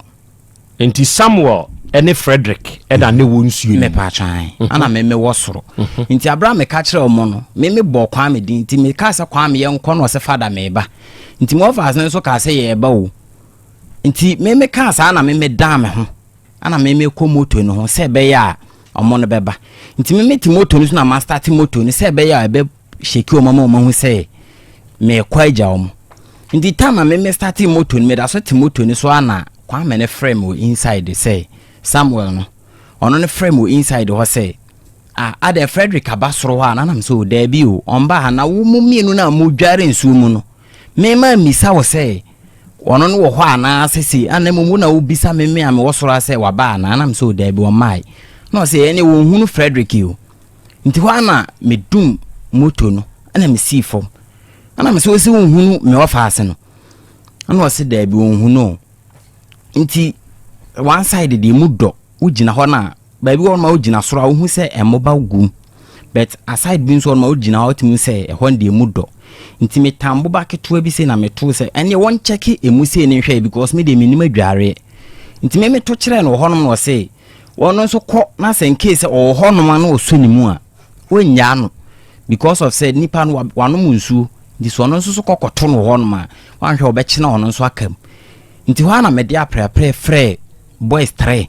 Nti Samuel ne Frederick ɛna ne wɔ nsuo no mu? Mepatwan, mhm. ana me mewɔ soro. Mhm. Nti abere a meka kyerɛ wɔn no, me mebɔɔ Kwame din. Nti mekaa sɛ Kwame yɛnkɔ na ɔsɛ fada meba. Nti me wɔfaase no nso kaa sɛ yɛreba o. Nti me me kaa saa na me me dan me ho ana me me kɔ moto no ho sɛ ɛbɛyɛ a ɔmo no bɛba. Nti me me te moto no so na ma start moto no sɛ ɛbɛyɛ a ɛbɛ shake ɔmo ama ɔmo ahu sɛ me kɔ agya ɔmo. Nti time a me me start moto no me da so te moto no so ana Kwame no frɛ me wɔ inside sɛ Samuel no ɔno no frɛ me wɔ inside hɔ sɛ ah adɛ Frederick aba soro hɔ a na nam sɛ o daabi o ɔmba ha na wo mo mmienu no a mo dware nsuo mu no Me mammisa wo sɛ, Ɔno no wɔ hɔ anaa sɛ sei, ana mmom wo na wobisa me, me a mewɔ soro ha sɛ waba anaa? Na mesɛ, O daabi, ɔmmae. Na ɔse, Ɛneɛ wɔnhunu Frederick o. Nti hɔ ara na medum moto no, ɛna mesii fam. Ɛna mesɛ, Ɔse wonhunu me ɔfaase no? Ɛna ɔse, Daabi, ɔnhunu o. Nti one side deɛ mu dɔ, wogyina hɔ no a, Baabi wɔ hɔ nom a wogyina soro a wohu sɛ mmoba gu mu but aside bi nso wɔ hɔ nom a wogyina hɔ a wotumi hu sɛ ɛhɔ no deɛ emu dɔ. Nti metaa mmoba ketewa bi sei na metoo sɛ ɛneɛ wɔnkyɛke emu sei ne nhwɛ because me deɛ mennim adwareɛ. Nti me meto kyerɛɛ no wɔ hɔnom na ɔse ɔno nso kɔ na sɛ in case sɛ ɔwɔ hɔnom a na ɔsɔ ne mu a ɔnnyaa no because of sɛ nipa no wanom nsuo nti sɛ ɔno nso so kɔ kɔto no wɔ hɔnom a wanhwɛ ɔbɛkyena ɔno nso aka mu. Nti hɔ ara na mede aprɛaprɛ frɛɛ boys trɛ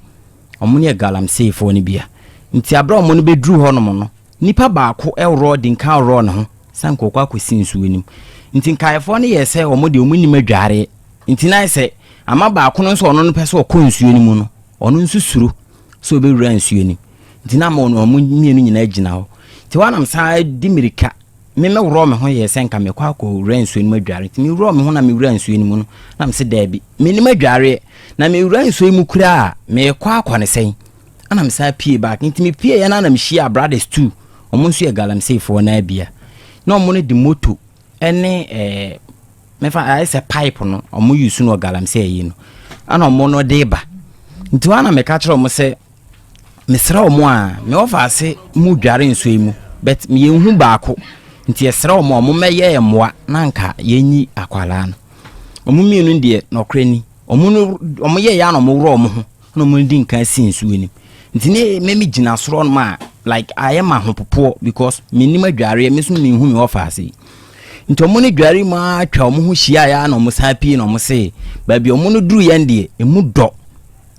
Wɔn yɛ galamseyfoɔ no bia. Nti aberɛ a wɔn no bɛduru hɔ nom no, nipa baako worɔ di nkan worɔ ne ho sɛ anka ɔkɔ akɔsi nsuo no mu. Nti nkaeɛfoɔ no yɛɛ sɛ wɔn deɛ wɔn nnim adwareɛ. Nti na ayɛ sɛ ama baako no nso ɔno no pɛ sɛ ɔkɔ nsuo no mu no, ɔno nso suro sɛ ɔbɛwura nsuo no mu. Nti na ama wɔn mmienu nyinaa gyina hɔ. Nti hɔ a na mesan di mmirika Me me worɔɔ me ho yɛɛ sɛ nka mekɔ akɔwura nsuo no mu adware. Nti me worɔɔ me ho na me wura nsuo no mu no, na me se daabi, mennim adwareɛ. Na me wura nsuo yi mu koraa a, meekɔ akɔ ne sɛn? Ɛna me san pie back. Nti me pie yɛ na na me hyia brothers two. Wɔn nso yɛ galamseyfoɔ naa bia. Na wɔn no de moto ɛne ɛɛ mefa ayɛ sɛ pipe no wɔn use no wɔ galamsey yi no. Ɛna wɔn no de ba. Nti wɔn na meka kyerɛ wɔn sɛ. Mesrɛ wɔn a, me wɔfaase mu dware nsuo yi mu but yɛnhu baako nti yɛsrɛ wɔn a wɔn mmɛyɛ yɛn mmoa na anka yɛnyi akwadaa no. Wɔn mmienu deɛ nɔkorɛ ni, wɔn no wɔn yɛ yɛ a na wɔn worɔ wɔn ho na wɔn di nkan si nsuo no mu. Nti ne me me gyina soro nom a like ayɛ ma ahopopoɔ because mennim adwareɛ me nso menhu me wɔfaase yi. Nti wɔn no dware mu ara twa wɔn ho hyia ya na wɔn san pie na wɔn se baabi a wɔn no duru yɛn deɛ emu dɔ.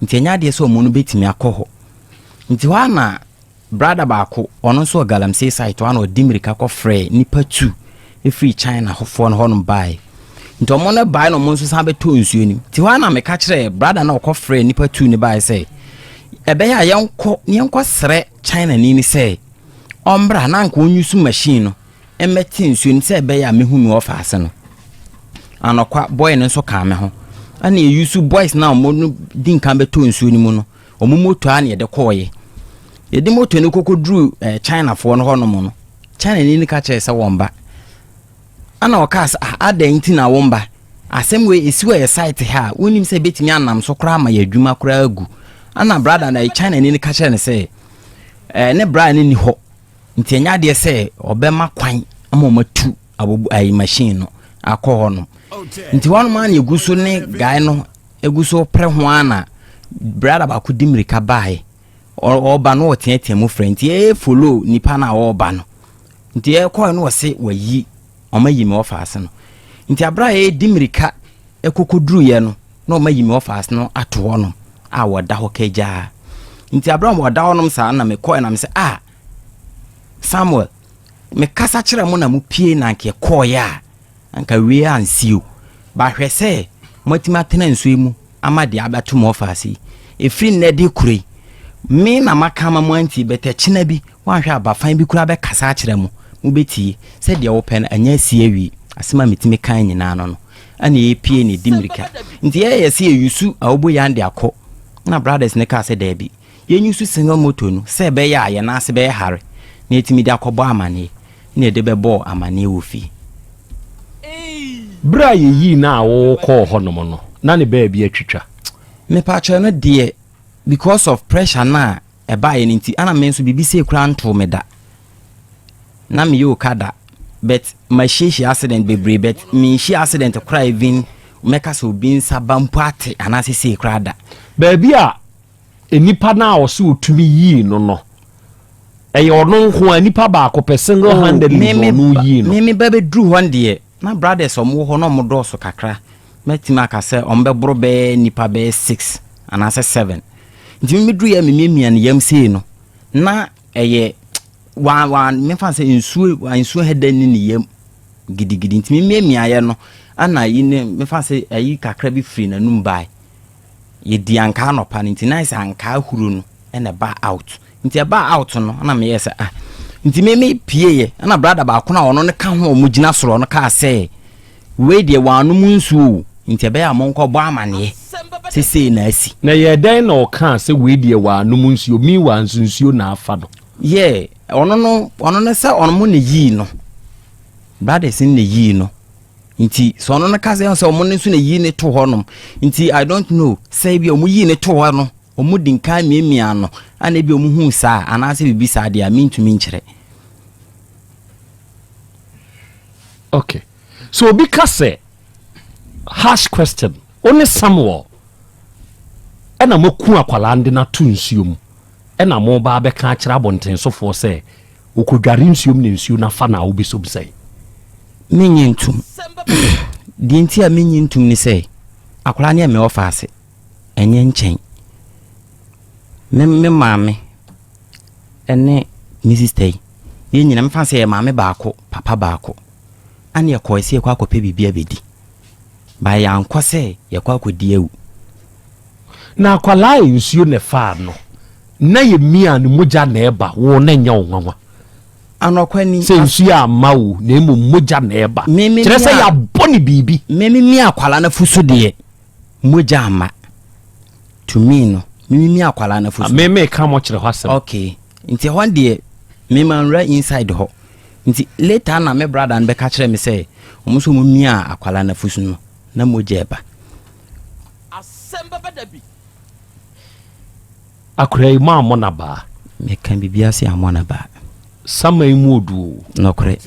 Nti ɛnyɛ adeɛ sɛ ɔmo no bɛtumi akɔ hɔ. Nti hɔ ara na brada baako, ɔno nso wɔ galamsey site hɔ ara na ɔde mmirika kɔ frɛɛ nnipa tu firi China foɔ no hɔnom baeɛ. Nti ɔmo no baeɛ na ɔmo nso san bɛtɔɔ nsuo no mu. Nti hɔ ara na meka kyerɛɛ brada no a ɔkɔ frɛɛ nnipa tu no baeɛ sɛ, ɛbɛyɛ a yɛnkɔ na yɛnkɔ srɛ China ni no sɛ ɔmmra na anka ɔnyusu machine no mmɛte nsuo no sɛ ɛbɛyɛ a mɛhu me wɔfaase no. Anɔkwa, boy no nso kaa me ho. Ɛna yɛyusu boys no a wɔn no di nkan bɛtɔ nsuo no mu no, wɔn moto a na yɛde kɔɔeɛ. Yɛde moto no kɔkɔduru eh, Chinafoɔ no hɔnom no, Chinani no ka kyerɛɛ sɛ wɔn ba. Ɛna ɔkaa sɛ, ah, adɛn nti na wɔn ba? Asɛm wei ɛsi wɔ yɛ site ha a, wonim sɛ ɛbɛtumi anam so koraa ma yɛ adwuma koraa agu. Ɛna brada no, Chinani no ka kyerɛɛ no sɛ, eh, ne bra no ni hɔ. Nti ɛnyɛ adeɛ sɛ ɔbɛma kwan ama wɔatu abobo ayi machine no akɔ hɔ nom. Nti hɔ nom a na egu so ne guy no egu so pere ho ara na brada baako di mmirika baeɛ. Ɔreba no ɔteatea mu frɛ nti ɛyɛ follow nipa no a ɔreba no. Nti ɛkɔɛ no ɔse wayi wɔn ayi me ɔfaase no. Nti abere a yɛdi mmirika ɛkɔkɔduruiɛ no na wɔn ayi me ɔfaase no ato hɔ nom a wɔda hɔ kagyaa. Nti abere a wɔda hɔ nom saa na mekɔɛ na mesɛ ah Samuel, mekasa kyerɛ mo na mopie na anka ɛkɔɔeɛ a, anka wei ansi o. Ba hwɛ sɛ moatumi atena nsuo yi mu ama deɛ abɛto mo ɔfaase yi. Ɛfiri nnɛ de kuro yi, me na maka ama mo antie, but ɛkyena bi, woanhwɛ a bafan bi koraa bɛkasa akyerɛ mo, mobɛtie. Sɛ deɛ wopɛ no, anya asi awie. Asɛm a metumi kae nyinaa no no, ɛna yɛpie na ɛdi mmirika. Nti yɛyɛ sɛ yɛyusu awoboyan de akɔ, na brothers no kaa sɛ daabi. Yɛnyusu single motor no sɛ ɛbɛyɛ a yɛn nan ase bɛyɛ hare na yɛatumi de akɔbɔ amanneɛ na yɛde bɛbɔɔ amanneɛ wɔ fie. Berɛ a yɛyii no a wokɔɔ hɔnom no, na ne baabi atwitwa. Mepakyɛw no deɛ because of pressure no a ɛbaeɛ no nti ana me nso biribi sei koraa ntoo me da. Na meyɛ okada but mahyiahyia accident bebree but menhyia accident koraa even mɛka sɛ obi nsa ba mpo ate anaasɛ sei koraa da. Baabi a Nipa no a ɔse ɔtumi yii no no, ɛyɛ ɔno nko a, nipa baako pɛ, single oh, handedly na ɔno yii no. Me me ba bɛduru hɔ deɛ, na brothers ɔmo wɔ hɔ na ɔmo dɔɔso kakra. Mɛtumi aka sɛ ɔmo bɛboro bɛyɛ nipa bɛyɛ six anaasɛ seven. Nti me meduru yɛ me miamia ne yam sei no, na ɛyɛ wa wa mefa sɛ nsuo nsuo hɛdɛ ne ne yam gidigidi. Nti me miamia yɛ no, ɛna yi ne mefa sɛ ayi kakra bi firi n'anum bae. Yɛdii ankaa anɔpa no nti na ayɛ sɛ ankaa huro no na ɛbaa out. Nti ɛbaa out no na meyɛɛ sɛ ah. Nti me me pieeɛ ɛna brada baako no a ɔno no ka ho a wɔn gyina soro no kaa sɛ wei deɛ wɔanom nsuo o nti ɛbɛyɛ a monkɔbɔ amaneɛ sɛ sei na asi. Na ɛyɛɛ dɛn na ɔkaa sɛ wei deɛ wɔanom nsuo meanwhile nso nsuo na afa no? Yeah, ɔno no ɔno no sɛ ɔno mo na yii no brothers no na yii no. Nti sɛ ɔno no ka sɛ sɛ ɔmo no nso na yi ne to hɔ nom nti I don't know sɛ ebi ɔmo yi ne to hɔ no ɔmo di nkan miamia no ana ebi ɔmo hu saa anaasɛ biribi saa deɛ a mentumi nkyerɛ. Okay. So obi ka sɛ harsh question wo ne Samuel ɛna moaku akwadaa no de no ato nsuo mu ɛna moba abɛka akyerɛ abɔntensofoɔ sɛ Okodware nsuom na nsuo no afa no a wobɛsom sɛn? Mennye ntom. Deɛ nti a mennye ntom ne sɛ, akwadaa no yɛ me ɔfaase, ɛnyɛ nkyɛn. Me me maame ne me sista yi, yɛn nyinaa mefa sɛ yɛ maame baako, papa baako. Ɛna yɛkɔe sɛ yɛkɔ akɔpɛ biribi abɛdi. Ba yɛankɔ sɛ yɛkɔ akɔdi awu. Na akwadaa a nsuo na ɛfaa no, na yɛ mia no mogya na ɛba wo na ɛnyɛ wo nwanwa. Anɔkwa ni. Sɛ nsuo amma wo na mmom mogya na ɛba. Kyerɛ sɛ yɛabɔ no biribi. Me me mia akwadaa no afu so deɛ, mogya amma. To me no, me me mia akwadaa no afu so. Me me ka mo kyerɛ hɔ asɛm. Okay, nti ɛhɔ deɛ, me ma nwura inside hɔ. Nti later na me brother no bɛka kyerɛ me sɛ, wɔn nso wɔn mia akwadaa no afu so no, na mogya ɛba. Asɛm bɛba da bi. Akora yi moammɔ no abaa. Meka biribiara sɛ yɛammɔ no abaa. Saman yi mu odu o. Nɔkorɛ.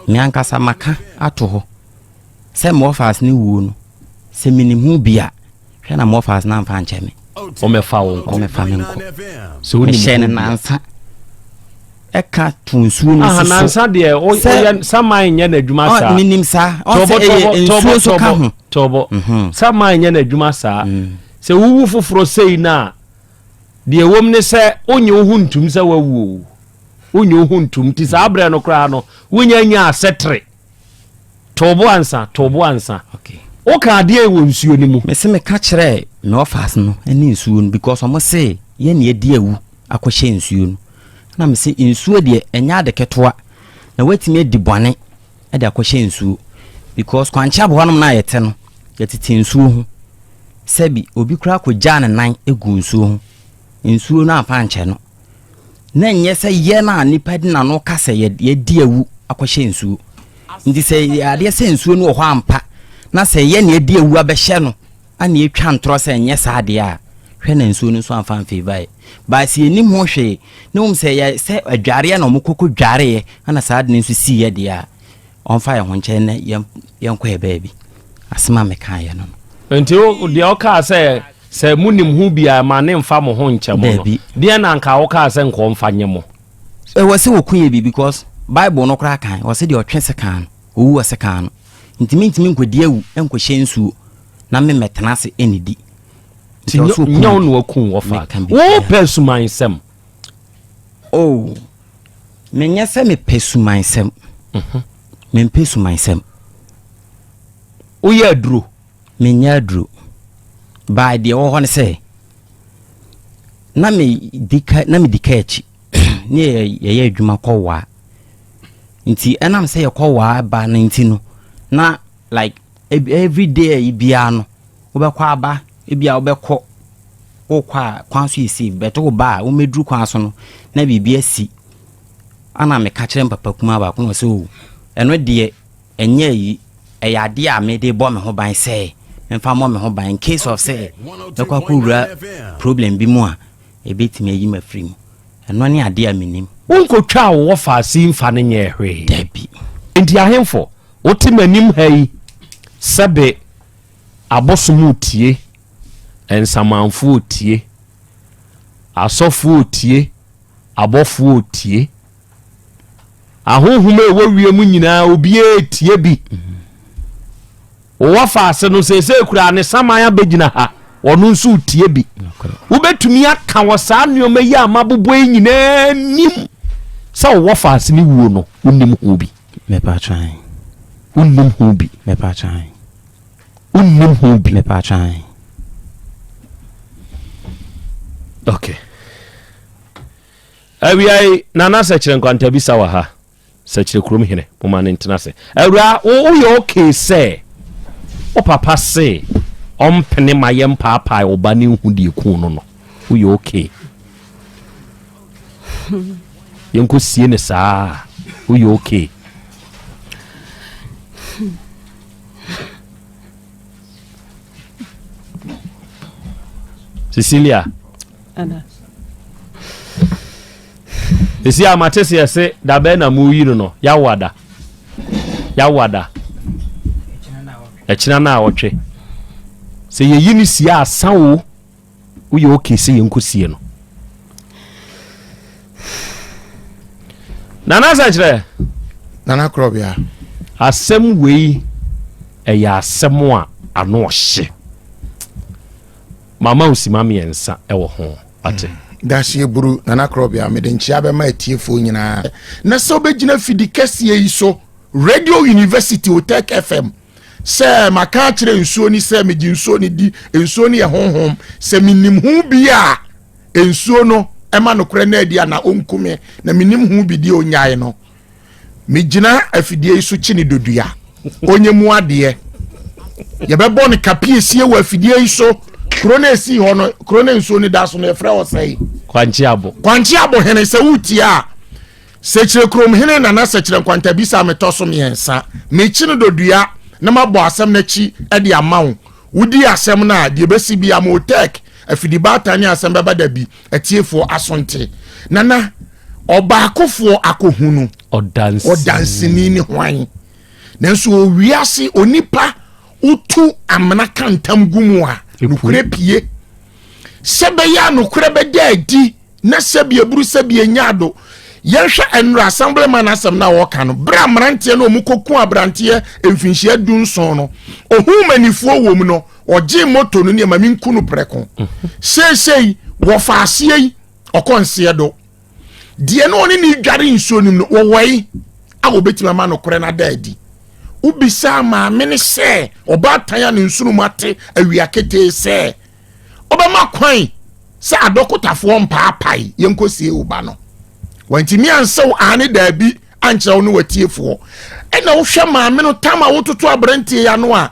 Me ankasa maka ato hɔ sɛ me wɔfaase no wuo no, sɛ menim ho bi a, hwɛ na me wɔfaase no amfa ankyɛ me. Ɔmmɛfa wo nkɔ. Ɔmmɛfa me nkɔ. Sɛ wonim Mehyɛɛ no ho bi a. nansa ɛka to nsuo no Aha, nso so. nansa deɛ Sɛ woyɛ saman nyɛ n'adwuma Ɔ, saa. menim saa. Ɔn sɛ Tɔbɔ ɛyɛ tɔbɔ nsuo tɔbɔ nso ka tɔbɔ ho. tɔbɔ. Mhm. Saman nyɛ n'adwuma saa. Mm. Sɛ wowu foforɔ sei no a, deɛ ɛwom ne sɛ wonye wo ho ntum sɛ woawu o. Wonye wo ho ntum. Nti saa berɛ no koraa no, wonya nyaa sɛtere. To bo ansa, to bo ansa. Okay. Woka adeɛ wɔ nsuo no mu. Mese meka kyerɛɛ me ɔfas no ne nsuo no because ɔmo se yɛn na yɛdi awu akɔhyɛ nsuo no. Na mese nsuo deɛ ɛnyɛ ade ketewa na woatumi adi bɔne de akɔhyɛ nsuo because kwankye aboa nom no a yɛte no yɛtete nsuo ho. Sɛbi obi koraa kɔgyaa ne nan guu nsuo ho nsuo no amfa ankyɛ no. Na ɛnyɛ sɛ yɛn a nipa de n'ano ka sɛ yɛadi awu akɔhyɛ nsuo. Nti sɛ yɛ adeɛ sɛ nsuo no wɔ hɔ ampa na sɛ yɛn na yɛadi awu abɛhyɛ no ana yɛtwa ntorɔ sɛ ɛnyɛ saa adeɛ a, hwɛ na nsuo no nso amfa amfeeva yɛ. But sɛ yɛnnim ho hwee na mmom sɛ yɛ sɛ adwareɛ na wɔkɔkɔ dwareeɛ ana saa ade no nso siiɛ deɛ a, ɔmfa yɛn ho nkyɛn na yɛnkɔ yɛ baabi. Asɛm a mekaeɛ no no. Nti deɛ ɔkaa sɛ sɛ monim ho bi a ma ne mfa mo ho nkyɛ mo no, deɛ na anka wokaa sɛ nka ɔmfa nyɛ mo? Ɛwɔ sɛ wɔku yɛ bi because Bible no koraa kan ɔsɛ deɛ ɔtwe sekan no ɔwu wɔ sekan no nti mentumi nkɔdi awu nkɔhyɛ nsuo na me mɛtena ase ɛnidi. Nti nyɛ wo na waku wɔfa wopɛ sumansɛm. Oh. Menyɛ sɛ mepɛ sumansɛm. Mhm. Mempɛ sumansɛm. Woyɛ aduro? Menyɛ aduro. Baa deɛ ɛwɔ hɔ ne sɛ, na medi ka na medi ka akyi ne yɛyɛ adwuma kɔ waa. Nti ɛnam sɛ yɛkɔ waa ba no nti no, na like every day ayi biara no, wobɛkɔ aba, ebi a wobɛkɔ wokɔ a kwan so yɛ safe but woba a womɛduru kwan so no na biribi asi. Ana meka kyerɛ me papa kumaa baako na ɔsɛ o ɛno deɛ ɛnyɛ ayi ɛyɛ adeɛ a mede bɔ me ho ban sɛ memfa mmɔ me ho ban in case of sɛ mɛkɔ akɔwura problem bi mu a ɛbɛtumi ayi mafiri mu. Ɛno ne adeɛ a menim. Wonkɔtwaa wo wɔfaase mfa no nyɛɛ hwee. Dabi. Enti ahemfo, wote m'anim ha yi, sɛbe abosom retie, nsamanfoɔ retie, asɔfoɔ retie, abɔfoɔ retie, ahonhom a ɛwɔ wiem nyinaa obiara retie bi. Wowɔ faase no seesei koraa ne saman abɛgyina ha, ɔno nso retie bi. Wobɛtumi aka wɔ saa nneɛma yi a mabobɔ yi nyinaa nim sɛ wowɔ faase ne wuo no, wonim ho bi. Wonnim ho bi. Wonnim ho bi. Okay. Awia yi, Nana Sɛkyerɛ Nkwantabisa wɔ ha. Sɛkyerɛ kurom hene, moma no ntena ase. Awura, wo woyɛ okay sɛ wo papa se ɔmpene ma yɛmpaapae wo ba ne nhu deɛ kuu no no? Woyɛ okay? Yɛnkɔ sie no saa, woyɛ okay? Cecilia. Ana. Esi a mate se yɛse da bɛn na moyi no no yawada yawada ɛkyena na awɔtwe sɛ yɛyi no sie a asa o woyɛ okay sɛ yɛnkɔ sie no nana sɛ kyerɛ nana korɔbea asɛm wei ɛyɛ asɛm a ano ɔhye mama wo sima mmiɛnsa ɛwɔ ho ate. Dahyeɛ buru Nana Korɔbea mede nkyea bɛma atiefoɔ nyinaa na sɛ wobɛgyina fidi kɛseɛ yi so Radio University Otec FM sɛ maka akyerɛ nsuo ni sɛ megye nsuo no di nsuo no yɛ honhom sɛ menim ho bi a nsuo no ɛma nokorɛ no adi ana ɔnku me na menim ho bi deɛ ɔnyae no Megyina afidie yi so kye ne dodua. Ɔnyɛ mu adeɛ. Yɛbɛbɔ no kapiesie wɔ afidie yi so. Kuro no esi hɔ no, kuro no nsuo no da so no, yɛfrɛ hɔ sɛe. Kwankye Abo. Kwankye Abo hene, sɛ wotie a, Sɛkyerɛ kurom hene Nana Sɛkyerɛ Nkwantabisa metɔ so mmiɛnsa. Mekyi no dodua na mabɔ asɛm no akyi de ama wo. Wodi asɛm no a, deɛ ɛbɛsi bia ma Otec. Afidi baatan ne asɛm bɛba da bi, atiefoɔ aso nte. Nana, ɔbaakofoɔ akɔhunu ɔdanseni ne hwan? Nanso wɔ wiase onipa wotu amena ka ntam gu mu a, nokorɛ pie. Sɛ bɛyɛ a nokorɛ bɛda adi na sɛbi aburu sɛbi anya ado. Yɛnhwɛ ɛnora assemblyman asɛm no a wɔka no, berɛ a mmeranteɛ no wɔn kɔku aberanteɛ mfinhyia 17 no, ohun manifoɔ wɔ mu no, ɔgye moto no nneɛma menku no prɛko. Seesei wɔfa aseɛ yi ɔkɔ nseɛ do deɛ na ɔne ne dware nsuo no mu no wɔwɔe a wɔbɛtumi ama nokorɛ no ada adi. Wobisaa maame no sɛ ɔbaatan a ne nsono mu ate awia ketee sɛ ɔbɛma kwan sɛ adɔkotafoɔ mpaapae yɛnkɔsie wo ba no. Wantumi ansew aane daabi ankyerɛ wo ne watiefoɔ. Ɛna wohwɛ maame no tam a wototo aberanteɛ yi ano a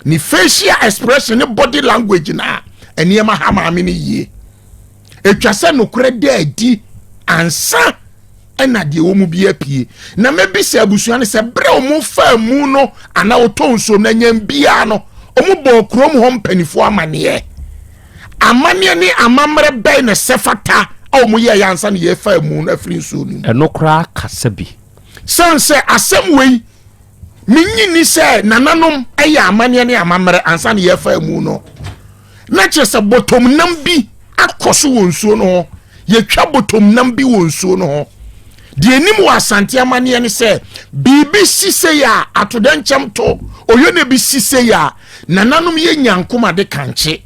ne facial expression ne body language na nneɛma ha maame no yie. Ɛtwa sɛ nokorɛ da adi ansa ɛna deɛ wɔ mu bi apue. Na mɛbisa abusua no sɛ berɛ a wɔn faa mu no anaa wɔtɔ nsuom na nyɛn biara no wɔn bɔɔ kurom hɔ mpanimfoɔ amaneɛ. Amanneɛ ne amammerɛ bɛn na ɛsɛ fata a wɔn yɛɛ yɛ ansa na yɛfa mu no afiri nsuo no mu? Ɛno koraa kasa bi. Sane sɛ asɛm wei menyi ni sɛ nananom yɛ amanneɛ ne amammerɛ ansa na yɛfa mu no, na kyerɛ sɛ bɔtɔmnam bi akɔ so wɔ nsuo no ho. Yɛtwa bɔtɔmnam bi wɔ nsuo no ho. Deɛ anim wɔ Asante amanneɛ ne sɛ biribi si sei a atodɛnkyɛm to oyone bi si sei a nananom yɛ nyankom ade kankye.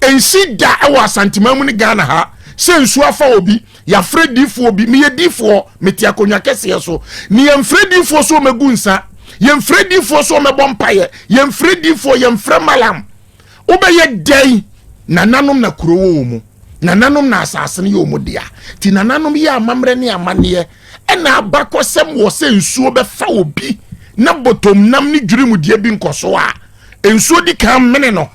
Ɛnsi da wɔ Asanteman mu ne Ghana ha sɛ nsuo afa obi, yɛafrɛ diifoɔ bi, meyɛ diifoɔ, mete akonnwa kɛseɛ so, ne yɛmfrɛ diifoɔ so ɔmɛgu nsa, yɛmfrɛ diifoɔ so ɔmɛbɔ mpaeɛ, yɛmfrɛ diifoɔ, yɛmfrɛ malam. Wobɛyɛ dɛn? Nananom na kuro wɔ wɔn mu, nananom na asase no yɛ wɔn dea. Nti nananom yɛ amammerɛ ne amanneɛ ɛna abakɔsɛm wɔ sɛ nsuo bɛfa obi na bɔtɔm nam ne dwirimudeɛ bi nkɔ so a, nsuo di kan mene no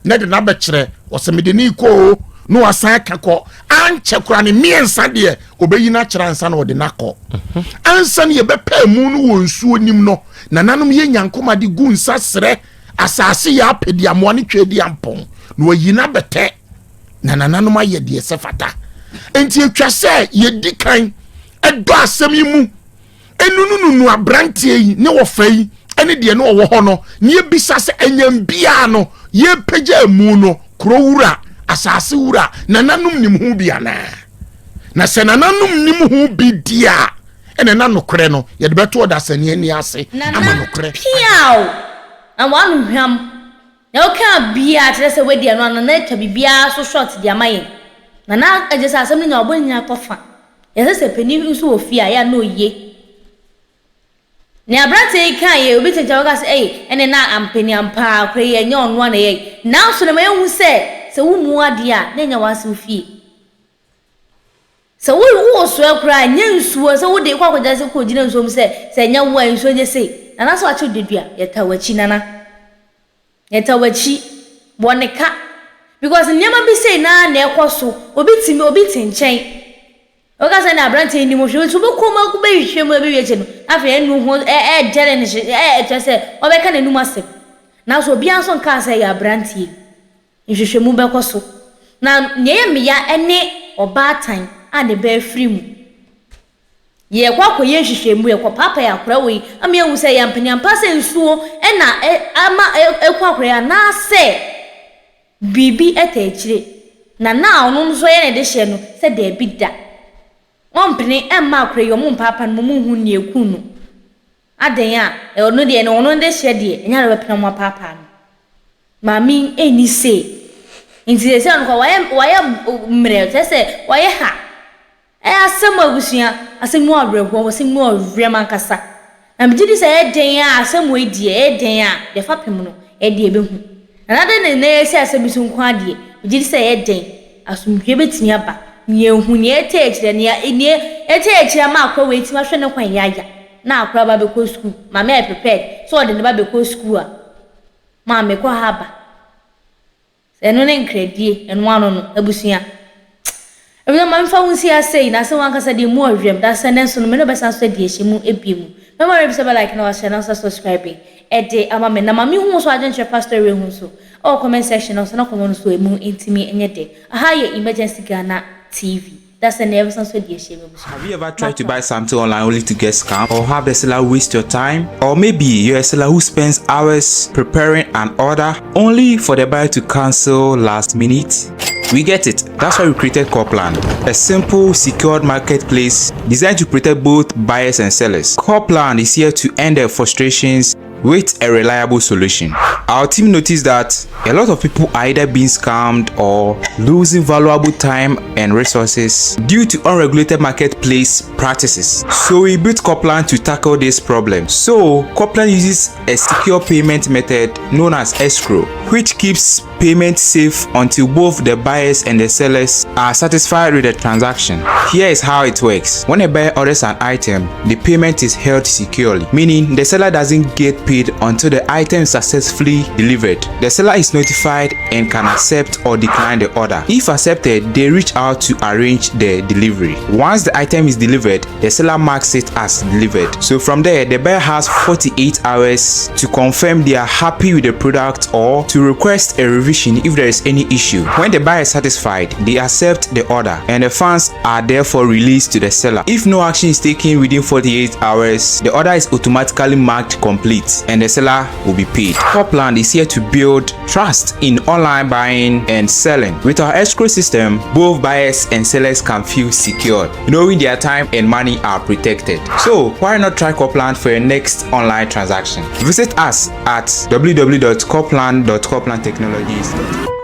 na de n'abɛkyerɛ ɔsɛ mede ne kɔ o na wasan aka kɔ ankyɛ koraa ne mmiɛnsa deɛ ɔbɛyi no akyerɛ ansa na ɔde no akɔ. Ansa na yɛbɛpɛ mu no wɔ nsuo nim no, nananom yɛ nyankoma de gu nsa serɛ asase yɛ apɛdi amoa ne twɛ di ampɔn na wayi no abɛtɛ na nananom ayɛ deɛ ɛsɛ fata. Nti atwa sɛ yɛdi kan ɛdɔ asɛm yi mu enunununu aberanteɛ yi ne wɔfa yi ne deɛ ne ɔwɔ hɔ no ne yɛbisa sɛ ɛnyɛn biara no yɛpagya mu no kuro wura asase wura nananom nim ho bi anaa? Na sɛ nananom nim ho bi di a, ɛna na nokorɛ no yɛde bɛto ɔdasani ani ase ama Nana nokorɛ. Piaw! Na w'ano hwam. Na wokaa biaa kyerɛ sɛ wadi ɛno a Nana atwa biribiara so short de ama yɛn. Nana kyerɛ sɛ asɛm no nyinaa ɔbɔ ne nyinaa tɔ fa. Yɛsɛ sɛ panin nso wɔ fie a ɛyɛ a na oye. Nea aberanteɛ yi kaeɛ yi, obi te nkyɛn bɛka sɛ ei ɛnneɛ na ampani ampa ara koraa yi ɛnyɛ ɔno ara na ɛyɛe. Nanso na ma yɛnhu sɛ sɛ wommu adeɛ a na ɛnyɛ w'asɛm fie. Sɛ wo wowɔ soɛ koraa a, nyɛ nsuo sɛ wode kɔ akɔgyina sɛ kɔgyina nsuo mu sɛ sɛ ɛnyɛ wo a nsuo nyɛ sei. Nana sɛ wakyew dedua, yɛtaa w'akyi Nana. Yɛtaa w'akyi. Bɔ ne ka. Because nneɛma bi sei naa na ɛkɔ so. Obi te obi te nkyɛn. Woka sɛ na aberanteɛ yi nim hwee nso wobɛkɔ mu akɔbɛhwehwɛ mu ɛbɛwie akyi no na afei ɛnu ho ɛɛgyɛre ne hye ɛɛ kyerɛ sɛ ɔbɛka n'anum asɛm. Nanso obiara nso nkaa sɛ ɛyɛ aberanteɛ yi. Nhwehwɛmu bɛkɔ so. Na nea ɛyɛ me ya ne ɔbaatan a ne ba afiri mu. Yɛrekɔ akɔyɛ nhwehwɛmu, yɛkɔpaapae akwadaa wei ama yɛahu sɛ ɛyɛ ampaniampa sɛ nsuo na ama aku akwadaa yi anaasɛ biribi taa akyire. Na na ɔno nso yɛ ne dehyeɛ no sɛ daabi da. Ɔmpene mma akwadaa yi, wɔmpaapa no ma wɔnhu nea ɛkuu no. Adɛn a, ɔno deɛ, ɔno dehyeɛ deɛ, ɛnyɛ ade bɛpene wɔn apaapaa no. Maame yi nni say. Nti seesei ɔno koraa wayɛ wayɛ mmerɛ kyerɛ sɛ wayɛ ha. Ɛyɛ asɛm o abusua, asɛm mu awerɛhoɔ, asɛm mu ɔwerɛm ankasa. Na megye di sɛ ɛyɛ dɛn a asɛm wei deɛ ɛyɛ dɛn a deɛ fapem no ɛyɛ deɛ ɛbɛhu. Na na dɛn na na yɛsi asɛm yi so nko ara deɛ, megye di sɛ ɛyɛ dɛn asomdwoeɛ bɛtumi aba na yɛahu nea ɛtɛ akyire, nea nea ɛtɛ akyire ama akora wei atumi ahwɛ ne kwan yaya na akora ba bɛkɔ sukuu. Maame ayɛ prepared sɛ ɔde ne ba bɛkɔ sukuu a. Maame kɔ ha ba. Sɛ ɛno ne nkradie, ɛno ano no, abusua. Abusua ma memfa wo nsi ha sei, na sɛ wankasa deɛ mu ɔwerɛm, da sɛ nɛ nso no me ne wo bɛsan so adi ahyɛ mu ebie mu. Mɛma werɛ bi sɛ bɛ like na wahyɛ na wasa subscribe ɛde ama me, na ma me hu wo so adwenkyerɛ pastor werɛ hu nso. Ɛwɔ comment section no so na kɔmɔ no so emu ntumi nyɛ dɛ. Aha yɛ Emergency Ghana TV. Dasɛ na yɛbɛsan so adi ahyia mu abusua. Have you ever tried to buy something online only to get scammed or have the seller waste your time? Or maybe you're a seller who spends hours preparing an order only for the buyer to cancel last minute? We get it. That's why we created Corplan, a simple, secured marketplace designed to protect both buyers and sellers. Corplan is here to end their frustrations with a reliable solution. Our team noticed that a lot of people are either being scammed or losing valuable time and resources due to unregulated marketplace practices. So we built Coplan to tackle this problem. So Coplan uses a secure payment method known as escrow, which keeps payment safe until both the buyers and the sellers are satisfied with the transaction. Here is how it works. When a buyer orders an item, the payment is held securely, meaning the seller doesn't get paid until the item is successfully delivered. The seller is notified and can accept or decline the order. If accepted, they reach out to arrange the delivery. Once the item is delivered, the seller marks it as delivered. So from there, the buyer has 48 hours to confirm they are happy with the product or to request a revision if there is any issue. When the buyer is satisfied, they accept the order and the funds are therefore released to the seller. If no action is taken within 48 hours, the order is automatically marked complete and the seller will be paid. Copland is here to build trust in online buying and selling. With our escrow system, both buyers and sellers can feel secured, knowing their time and money are protected. So, why not try Copland for your next online transaction? Visit us at www.copland.coplandtechnologies.com.